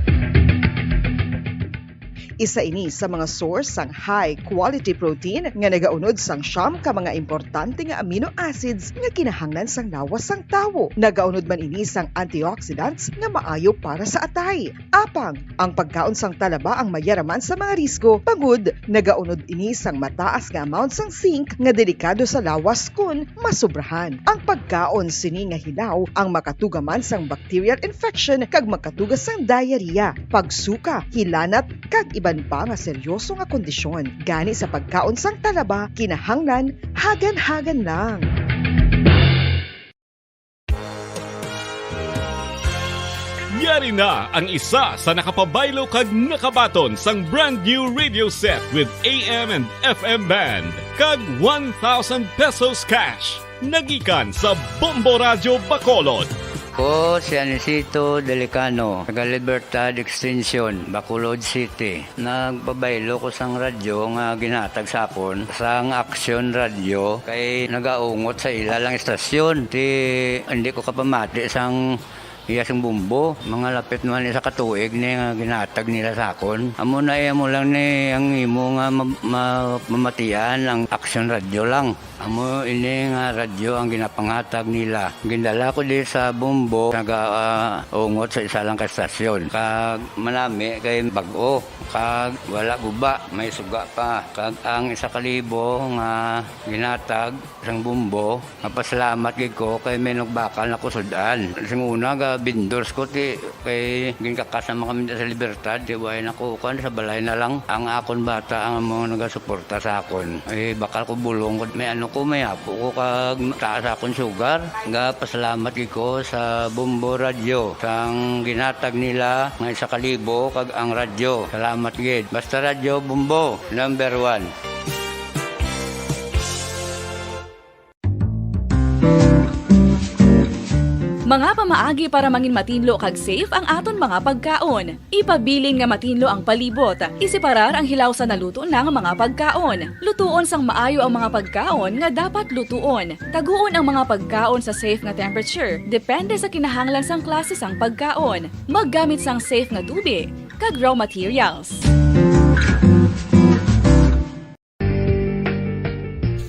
Isa ini sa mga source sang high-quality protein nga nagaunod sang siyam ka mga importante nga amino acids nga kinahanglan sang lawas sang tawo. Nagaunod man ini sang antioxidants nga maayo para sa atay. Apang, ang pagkaon sang talaba ang mayaraman sa mga risgo, bangod nagaunod ini sang mataas nga amount sang zinc nga delikado sa lawas kon masobrahan. Ang pagkaon sini nga hilaw ang makatuga man sang bacterial infection kag makatuga sang diarrhea, pagsuka, hilanat, kag iban pa nga seryoso nga kondisyon. Gani sa pagkaon sang talaba, kinahanglan hagan-hagan lang. Yari na ang isa sa nakapabaylo kag nakabaton sang brand new radio set with A M and F M band kag one thousand pesos cash. Nagikan sa Bombo Radyo Bacolod. Ko si Anisito Delicano, taga Libertad Extension, Bacolod City. Nagpabaylo ko sang radyo nga ginhatag sa akon sang Aksyon Radyo kay nagaungot sa ila lang istasyon. Ti hindi ko kapamati sang iya sing bumbo. Mga lapit man isa ka tuig ni nga ginhatag nila sa akon. Amo na iya mo lang ni ang imo nga ma- ma- mamatian ang Aksyon Radyo lang. Amo ini nga radyo ang ginapangatag nila. Gindala ko di sa Bombo, nagaungot sa isa lang ka estasyon. Kag manami kay bag-o, kag wala guba, may suga pa. Kag ang isa ka libo nga ginatag sang Bombo, mapasalamat gid ko kay may nagbakal na ko sud-an. Sing una ga vendors ko ti Kay ginkakas naman kami sa Libertad, di ba, nakukuan sa balay na lang. Ang akon bata ang amo nagasuporta sa akon. Eh, bakal ko bulong ko, may ano ko, may apo ko, kag taas akon sugar. Ga pasalamat gid ko sa Bombo Radyo, sang ginatag nila nga isa ka libo, kag ang radyo. Salamat gid. Basta Radyo Bombo, number one. Mga pamaagi para mangin matinlo kag safe ang aton mga pagkaon. Ipabilin nga matinlo ang palibot. Iseparar ang hilaw sa naluto na nga mga pagkaon. Lutuon sang maayo ang mga pagkaon nga dapat lutuon. Taguon ang mga pagkaon sa safe nga temperature, depende sa kinahanglan sang klase sang pagkaon. Maggamit sang safe nga tubi kag raw materials.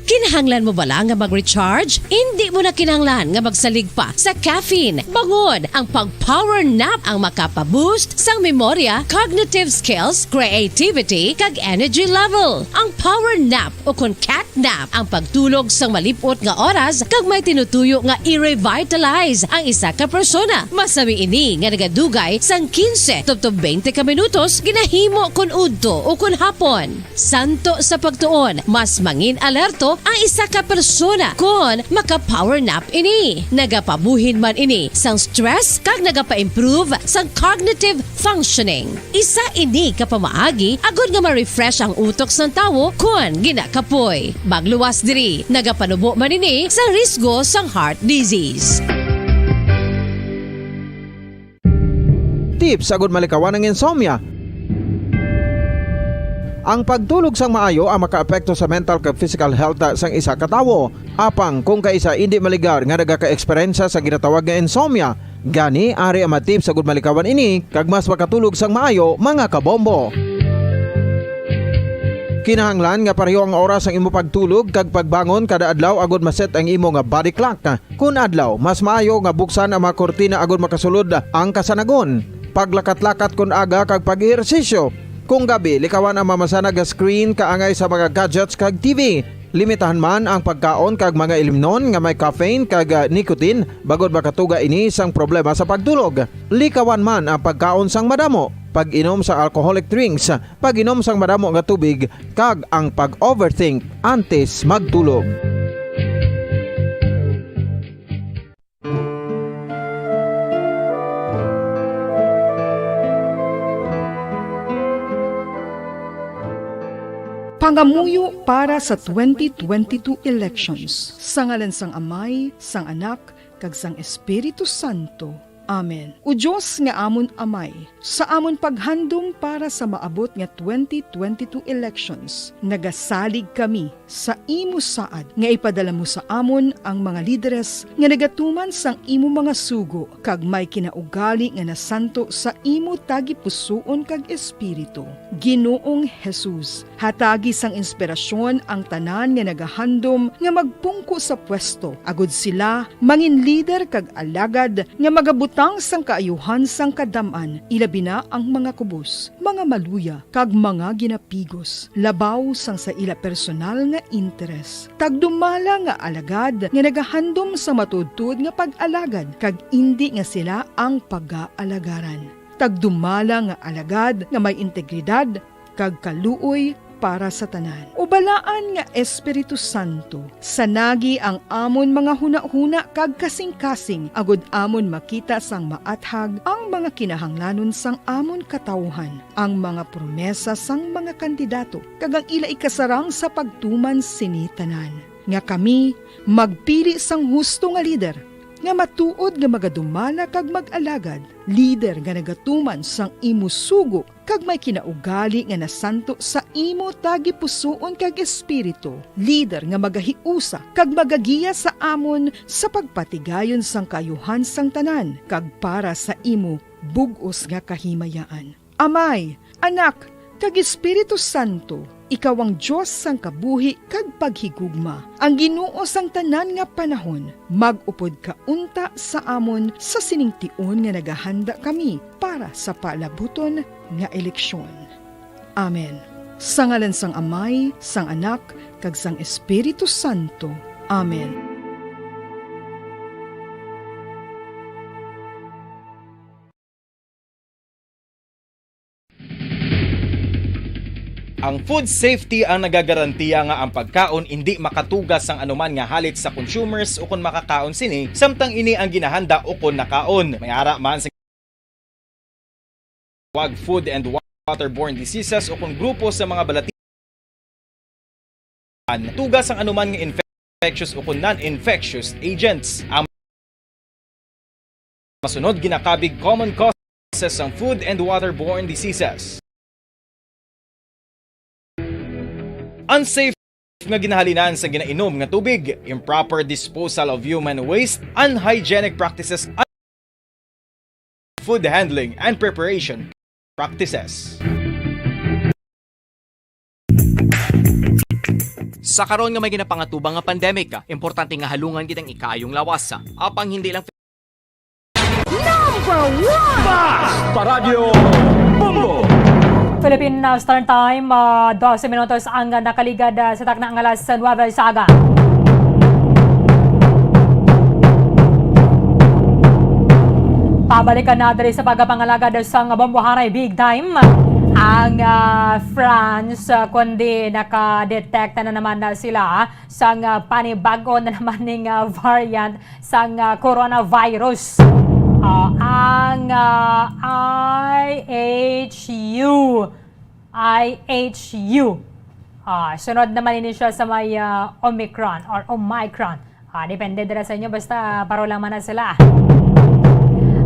Kinahanglan mo bala nga mag-recharge? Indi mo na kinahanglan nga magsalig pa sa caffeine. Bangod ang pag-power nap ang makapa-boost sang memorya, cognitive skills, creativity, kag energy level. Ang power nap o kon cat nap ang pagtulog sang malip-ot nga oras kag may tinutuyo nga i-revitalize ang isa ka persona. Masami ini nga nagadugay sang kinse tubtob twenty ka minutos ginahimo kon udto o kon hapon. Santo sa pagtuon, mas mangin alerto ang isa ka persona kon maka-power nap ini. Nagapabuhin man ini sang stress kag nagapa-improve sang cognitive functioning. Isa ini ka pamaagi agud nga ma-refresh ang utok sang tawo kon ginakapoy. Magluwas diri, nagapanubo man ini sa risgo sang heart disease. Tips agud malikawan ang insomnia. Ang pagtulog sang maayo ang makaapekto sa mental kag physical health sang isa ka tawo. Apang kung kaisa indi maligar nga nagaka-eksperyensya sa ginatawag nga insomnia, gani ari ang mga tips agud malikawan ini kag mas makatulog sang maayo, mga kabombo. Kinahanglan nga pareho ang oras sang imo pagtulog kag pagbangon kada adlaw agud ma-set ang imo nga body clock. Kon adlaw, mas maayo nga buksan ang mga kurtina agud makasulod ang kasanagon, paglakat-lakat kon aga kag pag-ehersisyo. Kon gabi, likawan ang mamasanag nga screen kaangay sa mga gadgets kag T V. Limitahan man ang pagkaon kag mga ilimnon nga may caffeine kag, ah, nicotine, bangod makatuga ini sang problema sa pagtulog. Likawan man ang pagkaon sang madamo, pag-inom sa alcoholic drinks, pag-inom sang madamo nga tubig, kag ang pag-overthink antes magtulog. Pangamuyo para sa twenty twenty-two elections. Sa ngalan sang Amay, sang Anak, kag sang Espiritu Santo. Amen. O Dios nga amon Amay, sa amon paghandom para sa maabot nga twenty twenty-two elections, nagasalig kami sa imo saad nga ipadala mo sa amon ang mga lideres nga nagatuman sang imo mga sugo kag may kinaugali nga nasanto sa imo tagipusoon kag espiritu. Ginoong Jesus, hatagi sang inspirasyon ang tanan nga nagahandom nga magpungko sa pwesto, agud sila mangin lider kag alagad nga magabutang sang kaayuhan sang kadam-an, ilabi na ang mga kubos, mga maluya, kag mga ginapigos, labaw sang sa ila personal nga interes. Tagdumala nga alagad nga nagahandom sa matuodtuod nga pag-alagad kag indi nga sila ang pagaalagaran. Tagdumala nga alagad nga may integridad kag kaluoy para sa tanan. O Balaan nga Espiritu Santo, sanagi ang amon mga hunahuna kag kasingkasing, agud amon makita sang maathag ang mga kinahanglanon sang amon katawuhan, ang mga promesa sang mga kandidato, kag ang ila ikasarang sa pagtuman sini tanan, nga kami magpili sang husto nga lider, nga matuod nga magadumala kag mag-alagad, lider nga nagatuman sang imo sugo kag may kinaugali nga nasanto sa imo tagipusoon kag espiritu, lider nga magahiusa kag magagiya sa amon sa pagpatigayon sang kaayuhan sang tanan kag para sa imo bug-os nga kahimayaan. Amay, Anak, kag Espiritu Santo, ikaw ang Dios sang kabuhi kag paghigugma, ang Ginoo sang tanan nga panahon. Mag-upod ka unta sa amon sa sining tion nga nagahanda kami para sa paalabuton nga eleksyon. Amen. Sa ngalan sang Amay, sang Anak, kag sang Espiritu Santo. Amen. Ang food safety ang nagagarantiya nga ang pagkaon indi makatuga sang anuman nga halit sa consumers ukon makakaon sini, samtang ini ang ginahanda ukon nakaon. May ara man sa wag food and waterborne diseases ukon grupo sa mga balatian, tuga sang anuman nga infectious ukon non-infectious agents. Ang masunod ginakabig common causes sang food and waterborne diseases. Unsafe nga ginahalinan sa ginainom nga tubig, improper disposal of human waste, unhygienic practices, food handling and preparation practices. Sa karon nga may ginapangatubang nga pandemic, importante nga halungan kitang ikaayong lawas. Apang hindi lang Number one! Basta Radyo Bombo! Philippine, uh, Standard Time, uh, dose minutos ang nakaligad, uh, sa takna nga alas nuebe sa aga. Pabalikan na diri sa pagpangalagad sang Bombohanay Big Time. Ang, ah, France, ah, kundi naka-detect na naman na sila sang, ah, panibag-o na naman ning, ah, variant sang, ah, coronavirus. Ah, ang, ah, I H U. I H U. Ah, sunod naman ini siya sa may, ah, Omicron or Omicron. Ah, depende dira sa inyo, basta paro lang man na sila.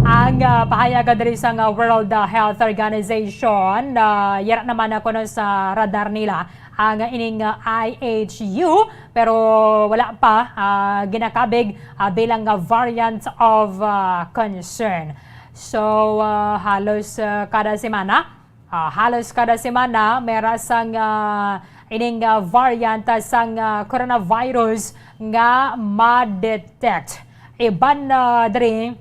Ang, ah, pahayag diri sa nga World, ah, Health Organization, ah, yara naman na kuno sa radar nila ang ining, ah, I H U, pero wala pa, ah, ginakabig, ah, bilang, ah, variant of, ah, concern. So, ah, halos, ah, kada semana, ah, halos kada semana, may ra sang, ah, ining, ah, variant, ah, sang, ah, coronavirus nga ma-detect. Iban na diri,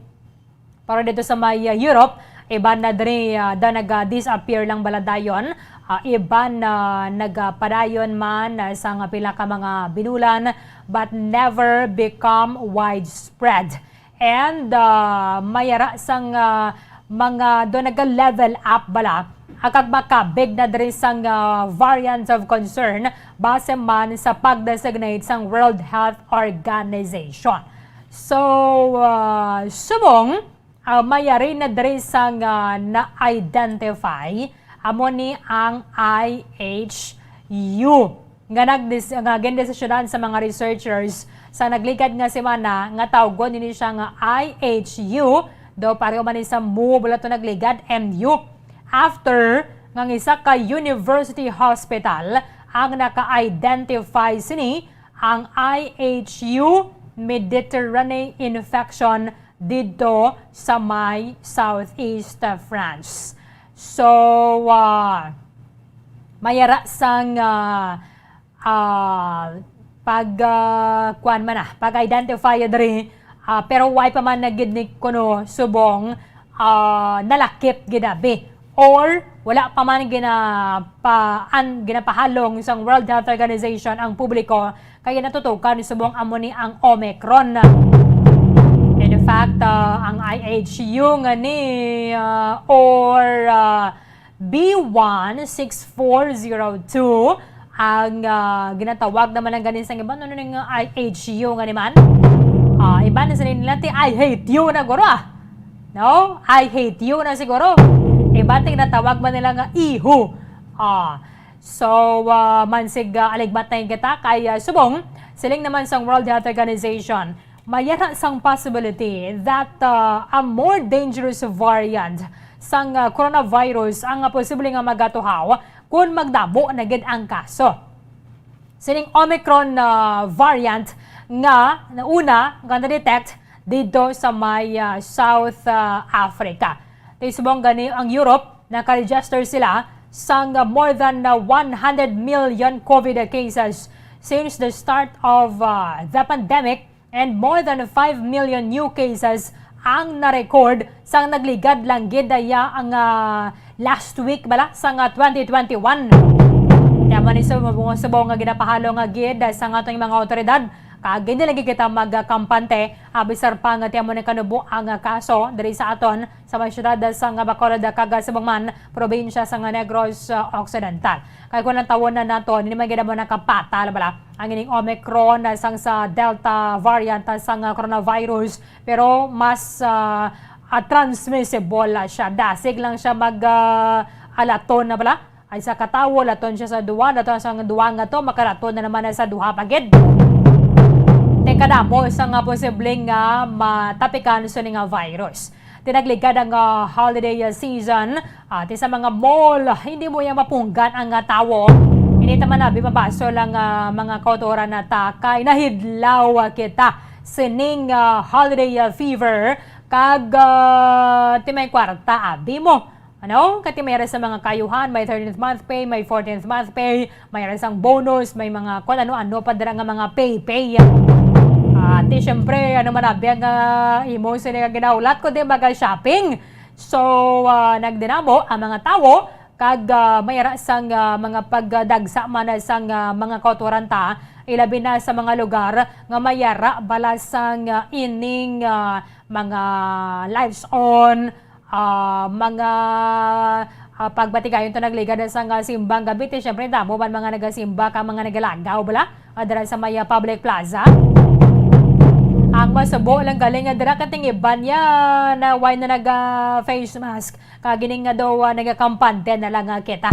pero dito sa may, ah, Europe, iban na diri, ah, da naga-disappear lang bala dayon. Ah, iban na nagapadayon man, ah, sang pila ka mga binulan, but never become widespread. And, ah, may ara sang, ah, mga do naga-level up bala, agkag makabig na diri sang, ah, variant of concern base man sa pag-designate sang World Health Organization. So, ah, subong, ah, may ari na diri sang, ah, na-identify, amo ni ang I H U. Nga nagdis-, nga gindesisyonan sa mga researchers sa nagligad nga semana nga tawgon nini siya nga I H U, daw pareho man ni sa mu, wala to nagligad, M U. After nga ang isa ka university hospital ang naka-identify sini, ang I H U Mediterranean infection didto sa may southeast France. So, ah, may ara sang, ah, ah, pag, ah, kuwan man na, pag-identify diri, ah, pero why pa man na gid ni kuno subong, ah, nalakip gid abi, or wala pa man ginapa-, an-, ginapahalong sang World Health Organization ang publiko, kay natutukan subong amo ni ang Omicron. In fact, ah, ang I H U nga ni, ah, or, ah, B one six four zero two, ang, ah, ginatawag naman ang ganin sang iban, ano ning I H U nga ni man? Ah, iban na sila nila, ti, "I hate you" na guro, ah. No? "I hate you" na siguro. Iban ting natawag man nila nga ihu. Ah, so, ah, mansig, ah, aligmat na kita kay, ah, subong, siling naman sang World Health Organization, may ara sang possibility that, ah, a more dangerous variant sang, ah, coronavirus ang, ah, posible nga magatuhaw kon magdamo na gid ang kaso. Sining Omicron, ah, variant nga nauna nga na-detect didto sa may, ah, South, ah, Africa. Ti subong gani ang Europe, naka-register sila sang, ah, more than, ah, one hundred million COVID cases since the start of, ah, the pandemic, and more than five million new cases ang na-record sang nagligad lang gid daya ang, ah, last week bala sang, ah, twenty twenty-one. Kaya man iso subong nga ginapahalo nga gid sang atong mga awtoridad, kag hindi lagi kita magkampante, ah, bisar pa nga ti amo ni kanubo ang, ah, kaso diri sa aton sa mga syudad sang Bacolod kag Sibugman, probinsya sang Negros, ah, Occidental. Kay kung ang tawon na nato, hindi man gid mo nakapatal bala ang ining Omicron, ah, sang sa Delta variant, ah, sang, ah, coronavirus, pero mas, ah, ah, transmissible, ah, siya. Dasig lang siya mag, ah, alaton na bala. Ay sa katawo, laton siya sa duwa, laton sa duwa nga to, makalaton na naman na sa duha pa gid. Te kadamo sa nga posibleng nga matapikan sa ni nga virus. Tinagligad ang, ah, holiday, ah, season, ah, ti sa mga mall, hindi mo yang mapunggan ang, ah, tawo. Hindi ta man abi mabaso lang, ah, mga kautoran na ta kay nahidlaw, ah, kita sining, ah, holiday, ah, fever kag, ah, ti may kwarta abi mo. Ano? Kati may ra sa mga kayuhan, may thirteenth month pay, may fourteenth month pay, may ra sang bonus, may mga kung ano-ano pa dira nga mga pay, pay. Ah, ti syempre, ano man abi ang, ah, imo sini nga ginahulat, kundi mag-shopping. So, ah, nagdinamo ang mga tawo, kag, ah, may ra sang, ah, mga pagdagsa man sang, ah, mga kautoran ta, ilabi na sa mga lugar nga may ra bala sang, ah, ining, ah, mga lights on, ah, mga, Ah, pagbatigayon to nagligad sa nga simbang gabi, ti, syempre, damo man mga nagasimba ka mga nagalagaw bala, ah, dira sa may, ah, public plaza. Ang masubo lang galing nga dira kating iban niya na way na naga face mask, kag ining nga daw, ah, nagakampante na lang nga kita.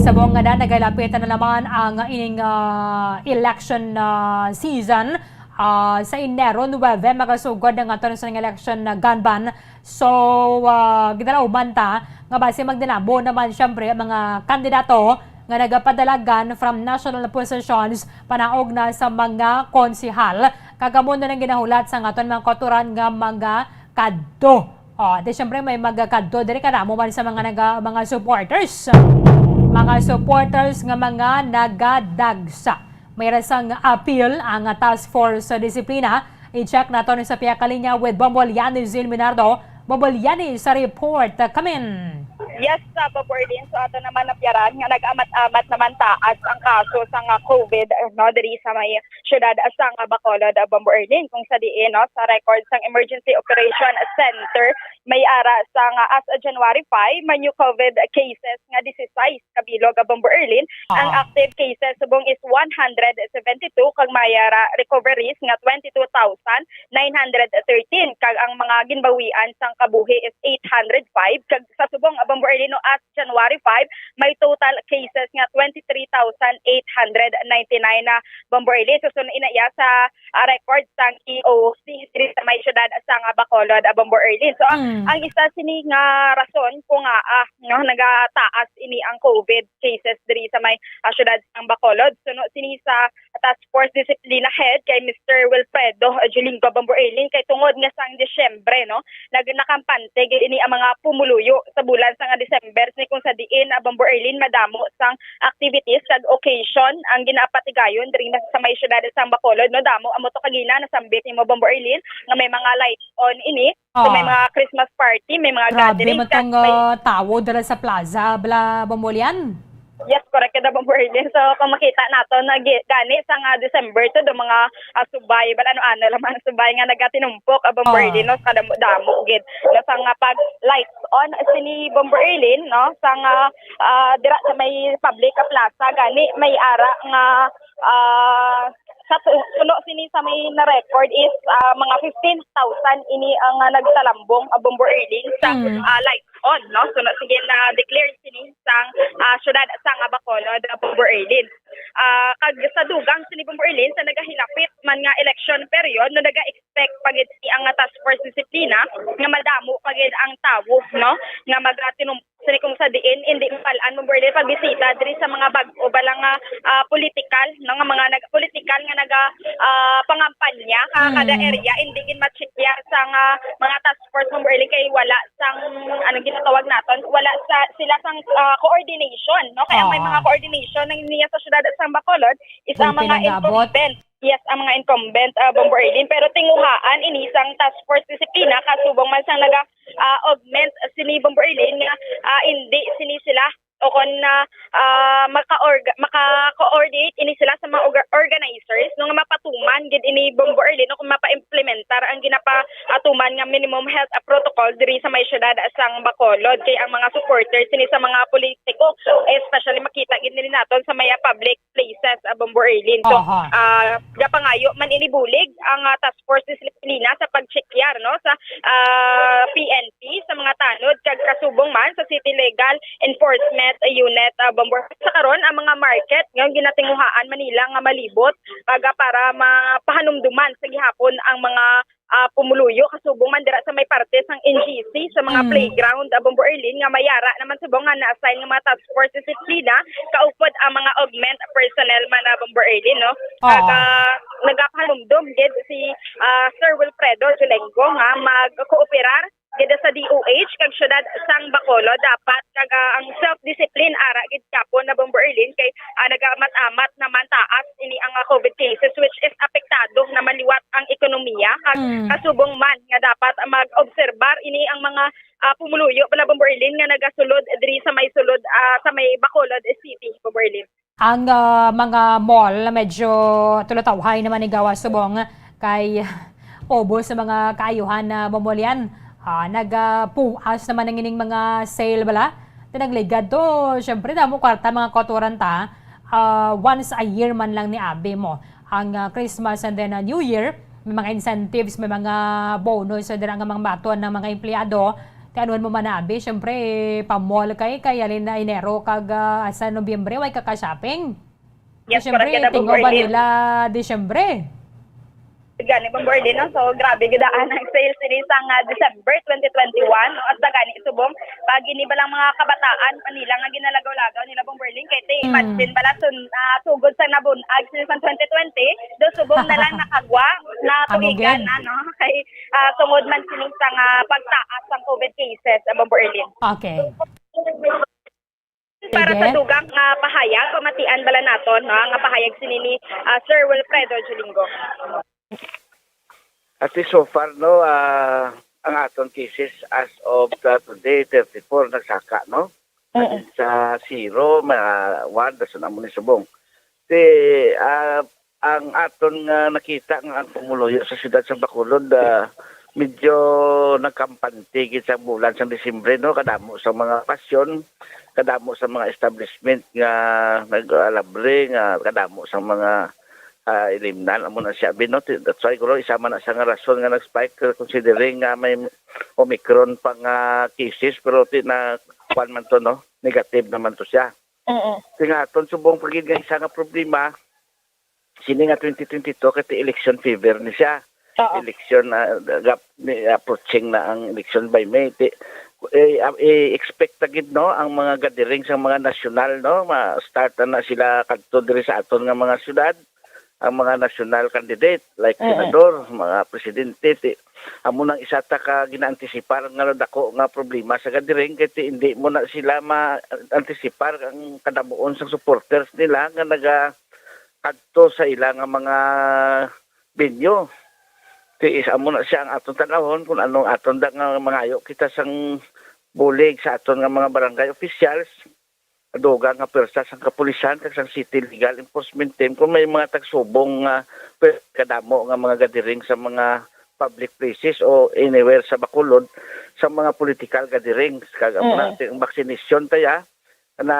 Subong nga na nagalapit na naman ang ining, ah, election, ah, season. Ah, sa Enero nuebe, makasugod na nga to sa election na gun ban. So, ah, ginalauman ta nga basi magdinabo naman, syempre, ang mga kandidato nga nagapadalagan from national positions panaog na sa mga konsehal. Kag amo na lang ginahulat sa aton mga kautoran nga mga kadto. Oh, di syempre may magakadto diri, kadamo man sa mga naga-, mga supporters. Mga supporters nga mga nagadagsa. May rasang appeal ang Task Force sa Disiplina. I-check naton sa pihak linya with Bombo Liani Zin Minardo. Bombo Liani sa report. Come in. Yes, sa Bombo Erlin. So, ato naman napiyaran nga nag-amat-amat naman taas ang kaso sa nga COVID, no, diri sa may siyudad sa nga Bacolod, ah, Bombo Erlin, kung sa diin, no, sa record sang Emergency Operation Center, may ara sa nga as of January five, may new COVID cases nga disisais kabilog, ah, Bombo Erlin. Ang Ah. active cases subong is one hundred seventy-two, kag may ara recoveries nga twenty-two thousand nine hundred thirteen, kag ang mga ginbawian sang kabuhi is eight hundred five, kag sa subong, ah, Bombo Erlin, no, as January five, may total cases nga twenty-three thousand eight hundred ninety-nine na, Bombo Erlin. So, sunod ina iya sa, ah, record sang E O C diri sa may siyudad sa nga Bacolod, ah, Bombo Erlin. So, ang, Mm. ang isa sini nga rason kung nga, ah, no, nagataas ini ang COVID cases diri sa may, ah, siyudad sang Bacolod. Suno sini sa Task Force Disciplina Head kay Mister Wilfredo Julingo, Bombo Erlin, kay tungod nga sang Disyembre, no, nag-, nakampante gid ini ang mga pumuluyo sa bulan sa nga December, ni kung sa diin, ah, Bombo Erlin, madamo sang activities kag occasion ang ginapatigayon diri na sa may siyudad sang Bacolod, no. Damo amo to kagina nasambit nimo, Bombo Erlin, nga may mga lights on ini. So, may Oh. mga Christmas party, may mga Grabe gathering, man tong, kag may ah, tawo dira sa plaza, bala, Bombo Lian. Yes, correct ka, Bombo Erlin. So, kung makita nato na gi-, gani sa nga December to, do mga, ah, subay, bala, ano-ano lang man subay nga nagatinumpok, ah, Bombo Oh. Erlin, no, kadamo-damo gid. No, sa nga pag lights on, sini Bombo Erlin, no, sa nga, ah, dira sa may public, ah, plaza, gani, may ara nga, ah, sa tu-, suno sini sa may na-record is, ah, mga fifteen thousand ini ang, ah, nagtalambong, ah, Bombo Erlin sa, Mm. ah, lights on, no? So, na, sige, na-declare sini sang, ah, siyudad sang Bacolod, ah, Bombo Erlin. Ah, kag sa dugang sini, Bombo Erlin, sa nagahilapit man nga election period, no, naga-expect pa gid si ang, ah, Task Force Disiplina nga madamo pa gid ang tawo, no, nga magatinum-, sini kung sa diin, hindi mabal-an, Bombo Erlin, pagbisita diri sa mga bag-o bala nga, ah, politikal, no, nga mga nag-, politikal nga naga, ah, pangampanya ka kada Mm. area, hindi gid ma-checkya sa nga mga task force, Bombo Erlin, kay wala sang, anong ginatawag naton, wala sa, sila sang, ah, coordination, no? Kaya may Oo. mga coordination ang niya sa siyudad sang Bacolod is ang Pwede mga nag-abot. incumbent. Yes, ang mga incumbent, ah, Bombo Erlin. Pero tinguhaan ini sang task force disiplina, kasubong man sang naga, ah, augment sini, Bombo Erlin, nga, ah, hindi sini sila o kon na, ah, maka-org-, maka-coordinate ini sila sa mga orga-, organizers, no, nga mapatuman gid ini, Bombo Erlin, no, kung mapa-implementar ang ginapatuman nga minimum health, ah, protocol diri sa may siyudad sang Bacolod. Kay ang mga supporters sini sa mga politiko, especially makita gid nila naton sa may, ah, public places, ah, Bombo Erlin. So, Aha. ah, gapangayo man ini bulig ang, ah, Task Force Disiplina sa pagtsekyar, no, sa, ah, P N P sa mga tanod kag kasubong man sa City Legal Enforcement Unit, ah, Bombo Erlin. Sa karon, ang mga market nga ginatinguhaan man nila nga malibot, kag, ah, para mapahanumduman sa gihapon ang mga ah, pumuluyo, kasubong man dira sa may parte sang N G C, sa mga Mm. playground, ah, Bombo Erlin, nga may ara naman subong nga na-assign nga mga task force disiplina, kaupod ang mga augment personnel man, ah, Bombo Erlin, no? Oo. Kag, ah, nagapahanumdom gid si, ah, Sir Wilfredo Julengo nga magkooperar gid sa D O H kag siyudad sang Bacolod dapat kag, ah, ang self-discipline ara gid gihapon na, Bombo Erlin, kay, ah, nagamat-amat naman taas ini ang, ah, COVID cases, which is apektado naman liwat ang ekonomiya, kag Mm. kasubong man nga dapat mag-obserbar ini ang mga, ah, pumuluyo bala, Bombo Erlin, nga nagasulod diri sa may sulod, ah, sa may Bacolod City, Bombo Erlin. Ang, ah, mga mall medyo tulutawhay naman ni gawas subong kay ubos sa mga kaayuhan na, Bombo Lian. Ah, nagapuas naman ang ining mga sale bala. Tinagligad to, syempre, damo kwarta, mga kautoran ta. Ah, once a year man lang ni abi mo ang, ah, Christmas and then, ah, New Year. May mga incentives, may mga bonus, so dira nga mga baton ng mga empleyado. Ti anuon mo man abi, syempre, pa-mall kay, kay halin na Enero kag, ah, sa Nobyembre, way ka ka-shopping. Yes, syempre, correct ka, tingog ba Bomberlin. Nila Disyembre? Gani, Bomberlin, no? So, grabe gid ang sales ini sang, ah, December twenty twenty-one, no? At gani, subong, pag ini ba lang mga kabataan, Manila nga ginalagaw-lagaw nila, Bomberlin, kay ti, Mm. imagine bala, sun-, ah, sugod sa nabun-ag sila sa twenty twenty, do subong na lang nakagwa, na Amo tuigan gid. Na, no? Kay, ah, tungod man sini sang, ah, pagtaas sang COVID cases, ah, Bomberlin. Okay. Para Sige. Sa dugang nga pahayag, pamatian bala naton, no, nga pahayag sini ni, ah, Sir Wilfredo Julingo. At least so far, no, ah, ang aton cases as of the today, thirty-four, nagsaka, no? Mm. Sa zero, mga one, dason amo ni subong. Ti, ah, ang aton nga nakita nga ang pumuluyo sa siyudad sa Bacolod, ah, medyo nagkampante gid sa bulan sang Disyembre, no? Kadamo sa mga okasyon, kadamo sa mga establishment nga nag-alabre, nga kadamo sa mga, ah, ilimnan. Amo na siya, Bin, no? Ti-, that's why, siguro, isa man na siya nga rason nga nag-spike, uh, considering nga may Omicron pa nga cases, pero ti na, kuwan man to, no? Negative naman to siya. Mm. Ti nga aton subong pa gid nga isa nga problema, sini nga twenty twenty-two kay ti election fever ni siya. Oo. Election, ah, gap-, ni, approaching na ang election by May. Ti, eh, ah, i-expect ta gid, no, ang mga gathering sa mga nasyonal, no, ma-start na, na sila kadto diri sa aton nga mga syudad, ang mga nasyonal candidate like Mm. senador, mga presidente. Ti, amo nang isa ta ka ginaantisipar nga dako nga problema sa gathering kay ti hindi mo na sila ma-antisipar ang kadamuon sang supporters nila nga naga kadto sa ila nga mga venue. Ti is amo na siya ang aton tan-awon kung anong aton da nga mangayo kita sang bulig sa aton nga mga barangay officials, dugang nga pwersa sang kapulisan kag sang city legal enforcement team kung may mga tagsubong nga pwe-, kadamo nga mga gathering sa mga public places o anywhere sa Bacolod sa mga political gatherings. Kag amo na, Mm. ang vaccination taya, na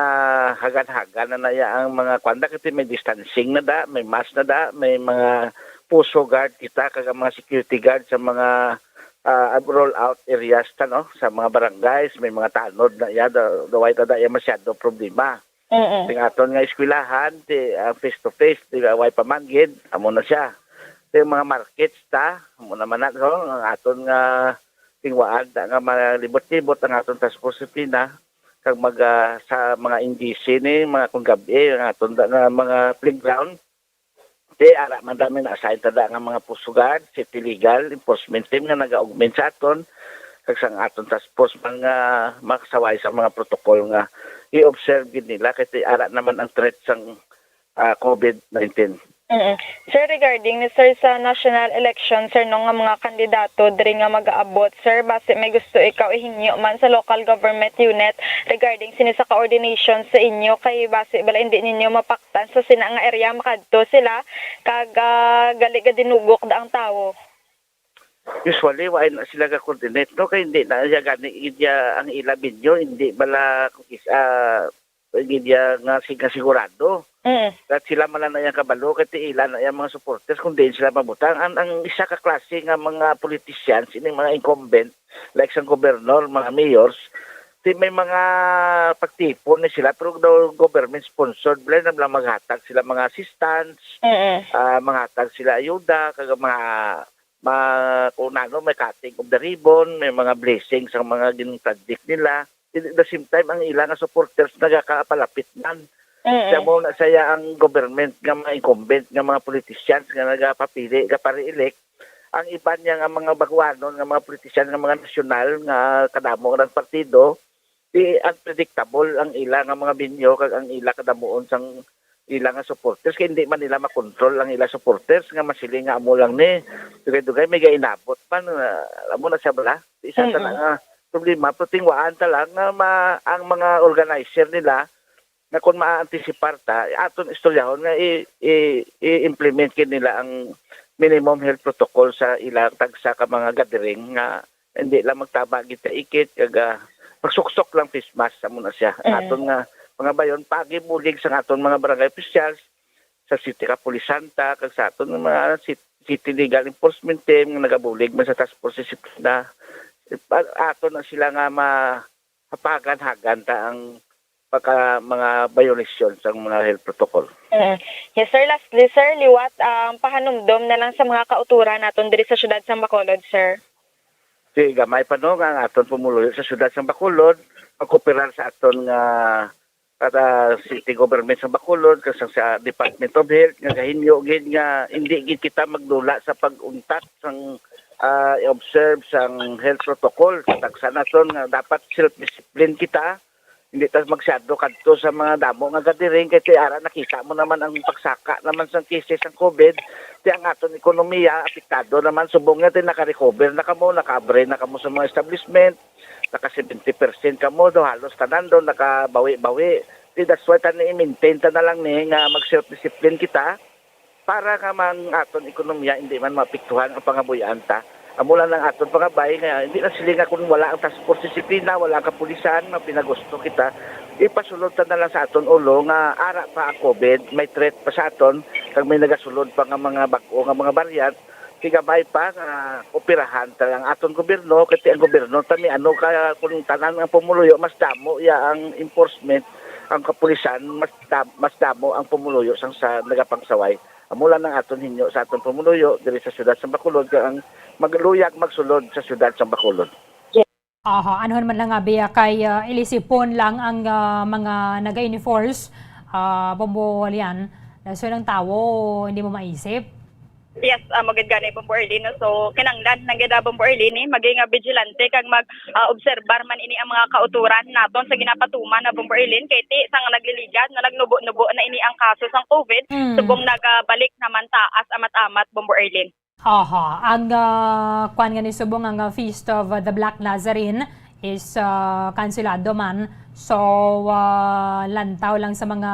hagan-hagan na na ya ang mga kwanda, kasi may distancing na da, may mask na da, may mga puso guard kita, kag ang mga security guard sa mga, ah, roll out areas ta, no, sa mga barangays, may mga tanod na ya, da, da, way ta da ya masyado problema. Mm. Ang aton nga eskwelahan, ti, ah, face to face, ti, way pa man gid, amo na siya. Ti, mga markets ta, amo naman na, no, ang aton nga tingwaan ta nga malibot-libot ang aton task force sa Pina, kag mag, ah, sa mga N G C ni, mga kung gab-i, ang aton da nga mga playground. Ti, ara man da may na-assign ta da nga mga puso guard, city legal, enforcement team nga naga-augment sa aton, kag sang aton task force man nga makasaway sa mga protocol nga i-observe gid nila, kay ti, ara naman ang threat sang, ah, COVID nineteen. Mm. Sir, regarding ni sir sa national election, sir, no, nga mga kandidato diri nga mag-aabot, sir, basi may gusto ikaw ihingyo man sa local government unit regarding sini sa coordination sa inyo, kay basi bala hindi ninyo mapaktan sa sina nga area, makadto sila kag, ah, gali gadinugok da ang tawo. Usually, wa na sila ga-coordinate, no? Kay hindi na siya gani, iya ang ila binyo, hindi bala, ah, hindi iya nga sig-, nga sigurado. Mm. At sila man lang na yang kabalo, kay ti ila na yang mga supporters kung diin sila mabutang. Ang, ang isa ka klase nga mga politicians, ining mga incumbent, like sang gobernador, mga mayors, ti may mga pagtipon ni sila, pero daw government sponsored, bala na lang maghatag sila mga assistance, Mm. ah, maghatag sila ayuda, kag mga ma-, kung ano, may cutting of the ribbon, may mga blessings ang mga gin-project nila. At the same time, ang ila nga supporters nagakapalapit man. Mm. Kaya mo na saya ang government nga mga incumbent nga mga politicians nga nagapapili, gapare-elect. Ang iban niya nga mga baguanon nga mga politician nga mga nasyonal nga kadamo ng partido, di unpredictable ang ila nga mga binyo kag ang ila kadamuon sang ila nga supporters, kay hindi man nila makontrol ang ila supporters nga masiling nga amo lang ni dugay-dugay may gainabot man, ah, amo na siya bala. Isa sa Mm-mm. na nga problema, pero tingwaan ta lang nga ma-, ang mga organizer nila nga kung ma-anticipar ta, aton istoryahon nga i-, i-, i-implement gid nila ang minimum health protocol sa ila tagsa ka mga gathering nga hindi lang magtama gid sa ikit kag, ah, Pagsuksok lang face mask, amo na siya. Ang Mm. aton nga mga bayon, paagi bulig sa aton mga barangay officials, sa city kapulisan ta, kag sa aton nga mga cit-, city legal enforcement team nga nagabulig man sa task force disiplina. Pa-, aton na sila nga mahapagan-hagan ta ang pagka, mga violation sa mga health protocol. Mm. Yes, sir. Lastly, sir, liwat ang pahanumdom na lang sa mga kautoran naton diri sa siyudad sang Bacolod, sir. Sige, gamay pa, no, nga ang aton pumuluyo sa siyudad sang Bacolod, magkooperar sa aton nga kada city government sa Bacolod, kag sa, sa Department of Health, nga gahinyo gid nga hindi gid kita magdula sa pag-untat sang, ah, i-observe sang health protocol. Tagsa naton nga dapat self-discipline kita, hindi ta masyado kadto sa mga damo nga gathering, kay ti ara nakita mo naman ang pagsaka naman sang cases sang COVID, ti ang aton ekonomiya apektado naman, subong nga ti naka-recover na kamo, nakaabre na kamo sa mga establishment, naka seventy percent kamo do, halos tanan do nakabawi-bawi. Ti that's why ta ni i-maintain ta na lang ni nga mag-self-discipline kita para nga mang aton ekonomiya hindi man maapektuhan ang pangabuhian ta. Amo lang ang aton pangabay nga hindi na sila nga kung wala ang task force disiplina, wala ang kapulisan, mapinagusto kita, ipasulod ta na lang sa aton ulo nga ara pa ang COVID, may threat pa sa aton, kag may nagasulod pa nga mga bag-o nga mga variant, ti gamay pa nga operahan ta ang aton gobyerno, kay ti ang gobyerno ta ni ano ka kung tanan ang pumuluyo mas damo ya ang enforcement, ang kapulisan mas dam-, mas damo ang pumuluyo sang sa nagapangsaway. Amo lang ang aton hinyo sa aton pumuluyo diri sa siyudad sa Bacolod, kag ang magluyag magsulod sa siyudad sa Bacolod. Aha, anhon man lang, abi, ah, kay, ah, ilisipon lang ang, ah, mga naga-enforce, ah, Bombo Lian. Dason ang tawo, hindi mo maisip. Yes, ah, magid gani, Bombo Arlene, no? So, kinanglan lang gid, ah, Bombo Arlene, eh, maging, ah, vigilante kag mag, ah, obserbar man ini ang mga kautoran naton sa ginapatuman na, Bombo Arlene, kay ti sang nagliligad na nagnubo-nubo na ini ang kaso sang COVID, Mm. subong nagabalik naman taas amat-amat, Bombo Arlene. Aha, ang, ah, kwan nga ni subong ang, ah, Feast of, ah, the Black Nazarene is, ah, kanselado man. So, ah, lantaw lang sa mga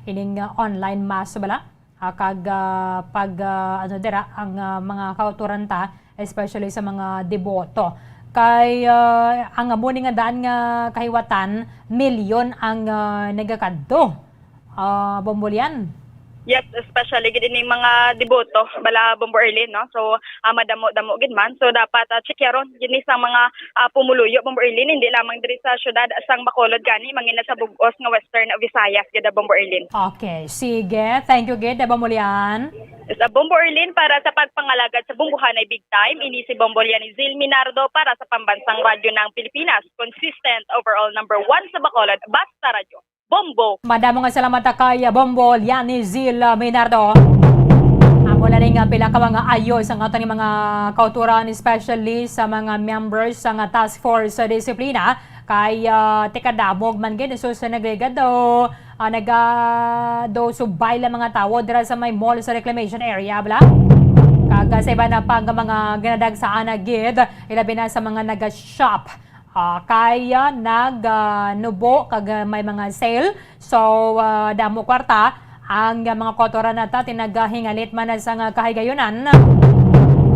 ining, ah, online mass bala. Ah, kag, ah, pag, ah, ano dira, ang, ah, mga kautoran ta, especially sa mga deboto. Kay, ah, ang amo ni nga daan nga kahiwatan, milyon ang, ah, nagakadto. Ah, Bombo Lian? Yes, especially gid ining mga deboto, bala, Bombo Arlene, no? So, ah, madamo-damo gid man. So, dapat, ah, tsikyaron gid ni sa mga, ah, pumuluyo, Bombo Arlene, hindi lamang diri sa siyudad sang Bacolod, gani mangin na sa bug-os nga Western Visayas gid, ah, Bombo Arlene. Okay, sige. Thank you gid, Bombo Lian. Sa Bombo Arlene, para sa pagpangalagad sa Bombohanay Big Time, ini si Bombo Lian Zil Minardo para sa Pambansang Radyo ng Pilipinas, consistent, overall number one sa Bacolod, Basta Radyo. Bombo. Madamo nga salamat kay Bombo Lian Zil Minardo. Amo na ni nga pila ka mga ayo sang aton mga kautoran, especially sa mga members sang Task Force sa Disiplina, kay, ah, tikadamog man gid sus nagligad do, ah, naga do subay lang mga tawo dira sa may mall sa reclamation area, bala. Kag, ah, sa iban na pang mga ginadagsaan na gid, ilabi na sa mga naga-shop. Ah, kay, ah, nag, ah, nubo kag, ah, may mga sale. So, ah, damo kwarta ang, ah, mga kautoran nata ti nagahingalit man sa nga kahigayunan.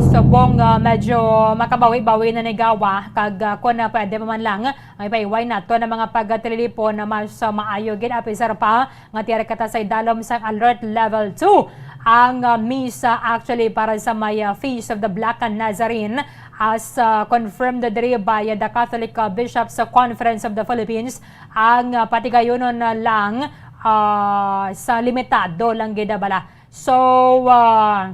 Subong, ah, medyo makabawi-bawi na ni gawa kag, ah, kun, ah, pwede pa man lang, ang ipaiway nato na mga pagtililipon na mas, ah, maayo gid, apisar pa nga ti ara kita sa idalom sang alert level two ang, ah, misa actually para sa may, ah, Feast of the Black Nazarene, as, ah, confirmed diri by, ah, the Catholic, ah, Bishops Conference of the Philippines, ang, ah, patigayunon na lang, ah, sa limitado lang gid bala. So, ah,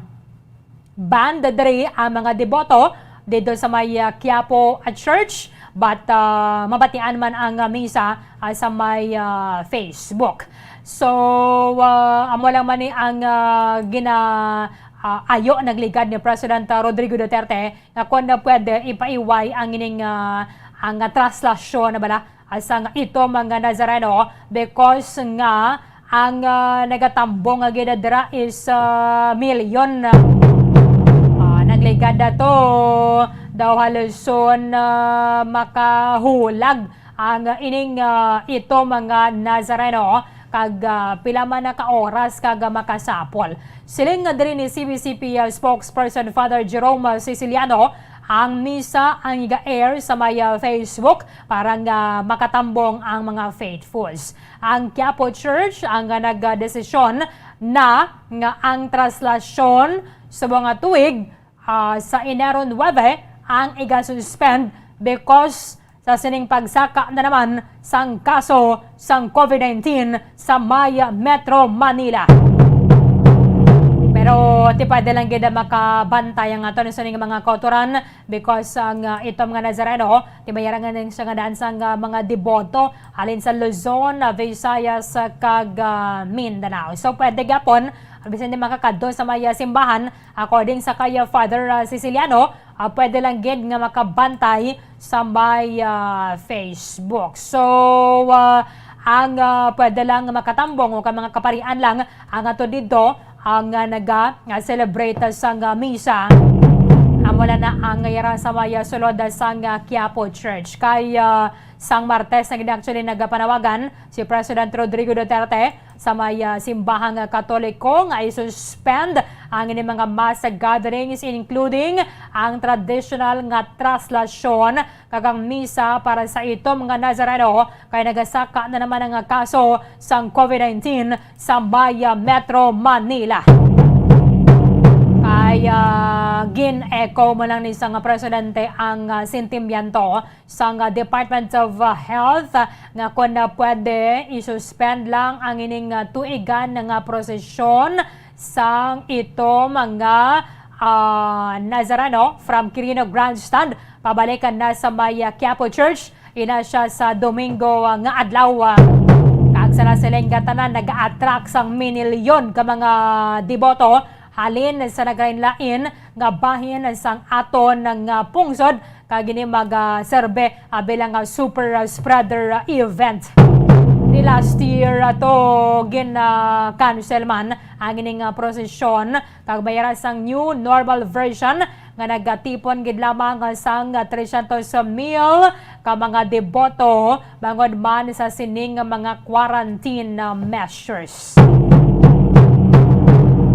banned diri ang mga deboto didto sa may, ah, Quiapo, ah, Church, but, ah, mabatian man ang, ah, misa, ah, sa may, ah, Facebook. So, ah, amo lang man ni ang, ah, gina, ah, ayo nagligad ni President, ah, Rodrigo Duterte nga kung na pwede ipaiway ang ining, ah, ang, ah, traslasyon na bala, ah, sang itom nga Nazareno because nga ang, ah, nagatambong nga gid dira is, ah, milyon. Ah, nagligad na to daw haluson, ah, makahulag ang ining, ah, itom nga Nazareno kag, ah, pila man na ka oras kag, ah, makasapol. Siling nga diri ni C B C P, ah, spokesperson Father Jerome Siciliano, Ang misa ang iga-air sa may, ah, Facebook para nga makatambong ang mga faithfuls. Ang Quiapo Church ang, ah, nagdesisyon na nga ang traslasyon sa mga tuig, ah, sa Enero nuebe ang iga-suspend because sa sining pagsaka na naman sang kaso sang COVID nineteen sa may Metro Manila. Pero ti pwede lang gid makabantay ang aton sining mga kautoran because ang, ah, itom nga Nazareno ti may arangan siya nga daan sang, ah, mga deboto halin sa Luzon, ah, Visayas, ah, kag, ah, Mindanao. So pwede gyapon bisan di makakadto sa may, ah, simbahan, according sa kay, ah, Father, ah, Siciliano, ah, pwede lang gid nga makabantay sa may, ah, Facebook. So, ah, ang, ah, pwede lang makatambong o ka mga kaparian lang ang ato dito ang, ah, naga, ah, celebrate sang, ah, misa. Amo lang na ang yara sa may, ah, sulod sang, ah, Quiapo Church. Kay, ah, sang Martes na gid actually nagapanawagan si President Rodrigo Duterte sa may, ah, simbahang Katoliko nga i-suspend ang ini mga mass gatherings, including ang traditional nga traslasyon kag ang misa para sa itom nga Nazareno, kay nagasaka na naman ang kaso sang COVID nineteen sa may, ah, Metro Manila. Kay, ah, gin-echo mo lang ni sang presidente ang, ah, sentimiento sang, ah, Department of, ah, Health, ah, nga kon, ah, pwede, i-suspend lang ang ining, ah, tuigan nga prosesyon sang itom nga, ah, Nazareno from Quirino Grandstand pabalikan na sa may, ah, Quiapo Church. Ina siya sa Domingo, ah, nga adlaw, ah, kag sa nasiling nga tanan nag-attract sang minilyon ka mga deboto halin sa naglain-lain nga bahin sang aton nga pungsod, kag ini mag, ah, serbe, ah, bilang, ah, super, ah, spreader, ah, event. Ni last year, ah, to gin, ah, cancel man ang ining, ah, prosesyon, kag may ara sang new normal version nga nagatipon gid lamang sang trescientos mil ka mga deboto bangod man sa sining mga quarantine measures.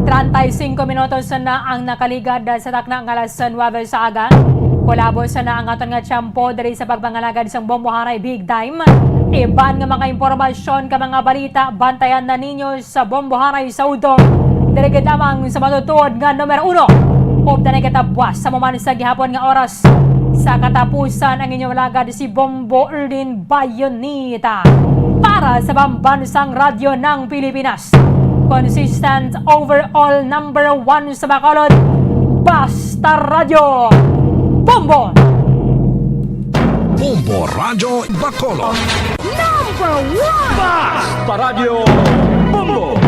Treinta y cinco minutos na ang nakaligad sa takna nga alas nuebe sa aga. Kulabos na ang aton nga tiyempo diri sa pagpangalagad sang Bombo Haray Big Time. Iban nga mga impormasyon ka mga balita, bantayan na ninyo sa Bombo Haray sa udto. Diri gid lamang sa matutuod nga numero uno. Updan ang katabwas sa muman sa gihapon nga oras. Sa katapusan, ang inyong lagad si Bombo Erlin Bayonita para sa Pambansang Radyo ng Pilipinas. Consistent overall number one sa Bacolod, Basta Radyo, Bombo! Bombo Radyo Bacolod. Number one! Basta Radyo, Bombo!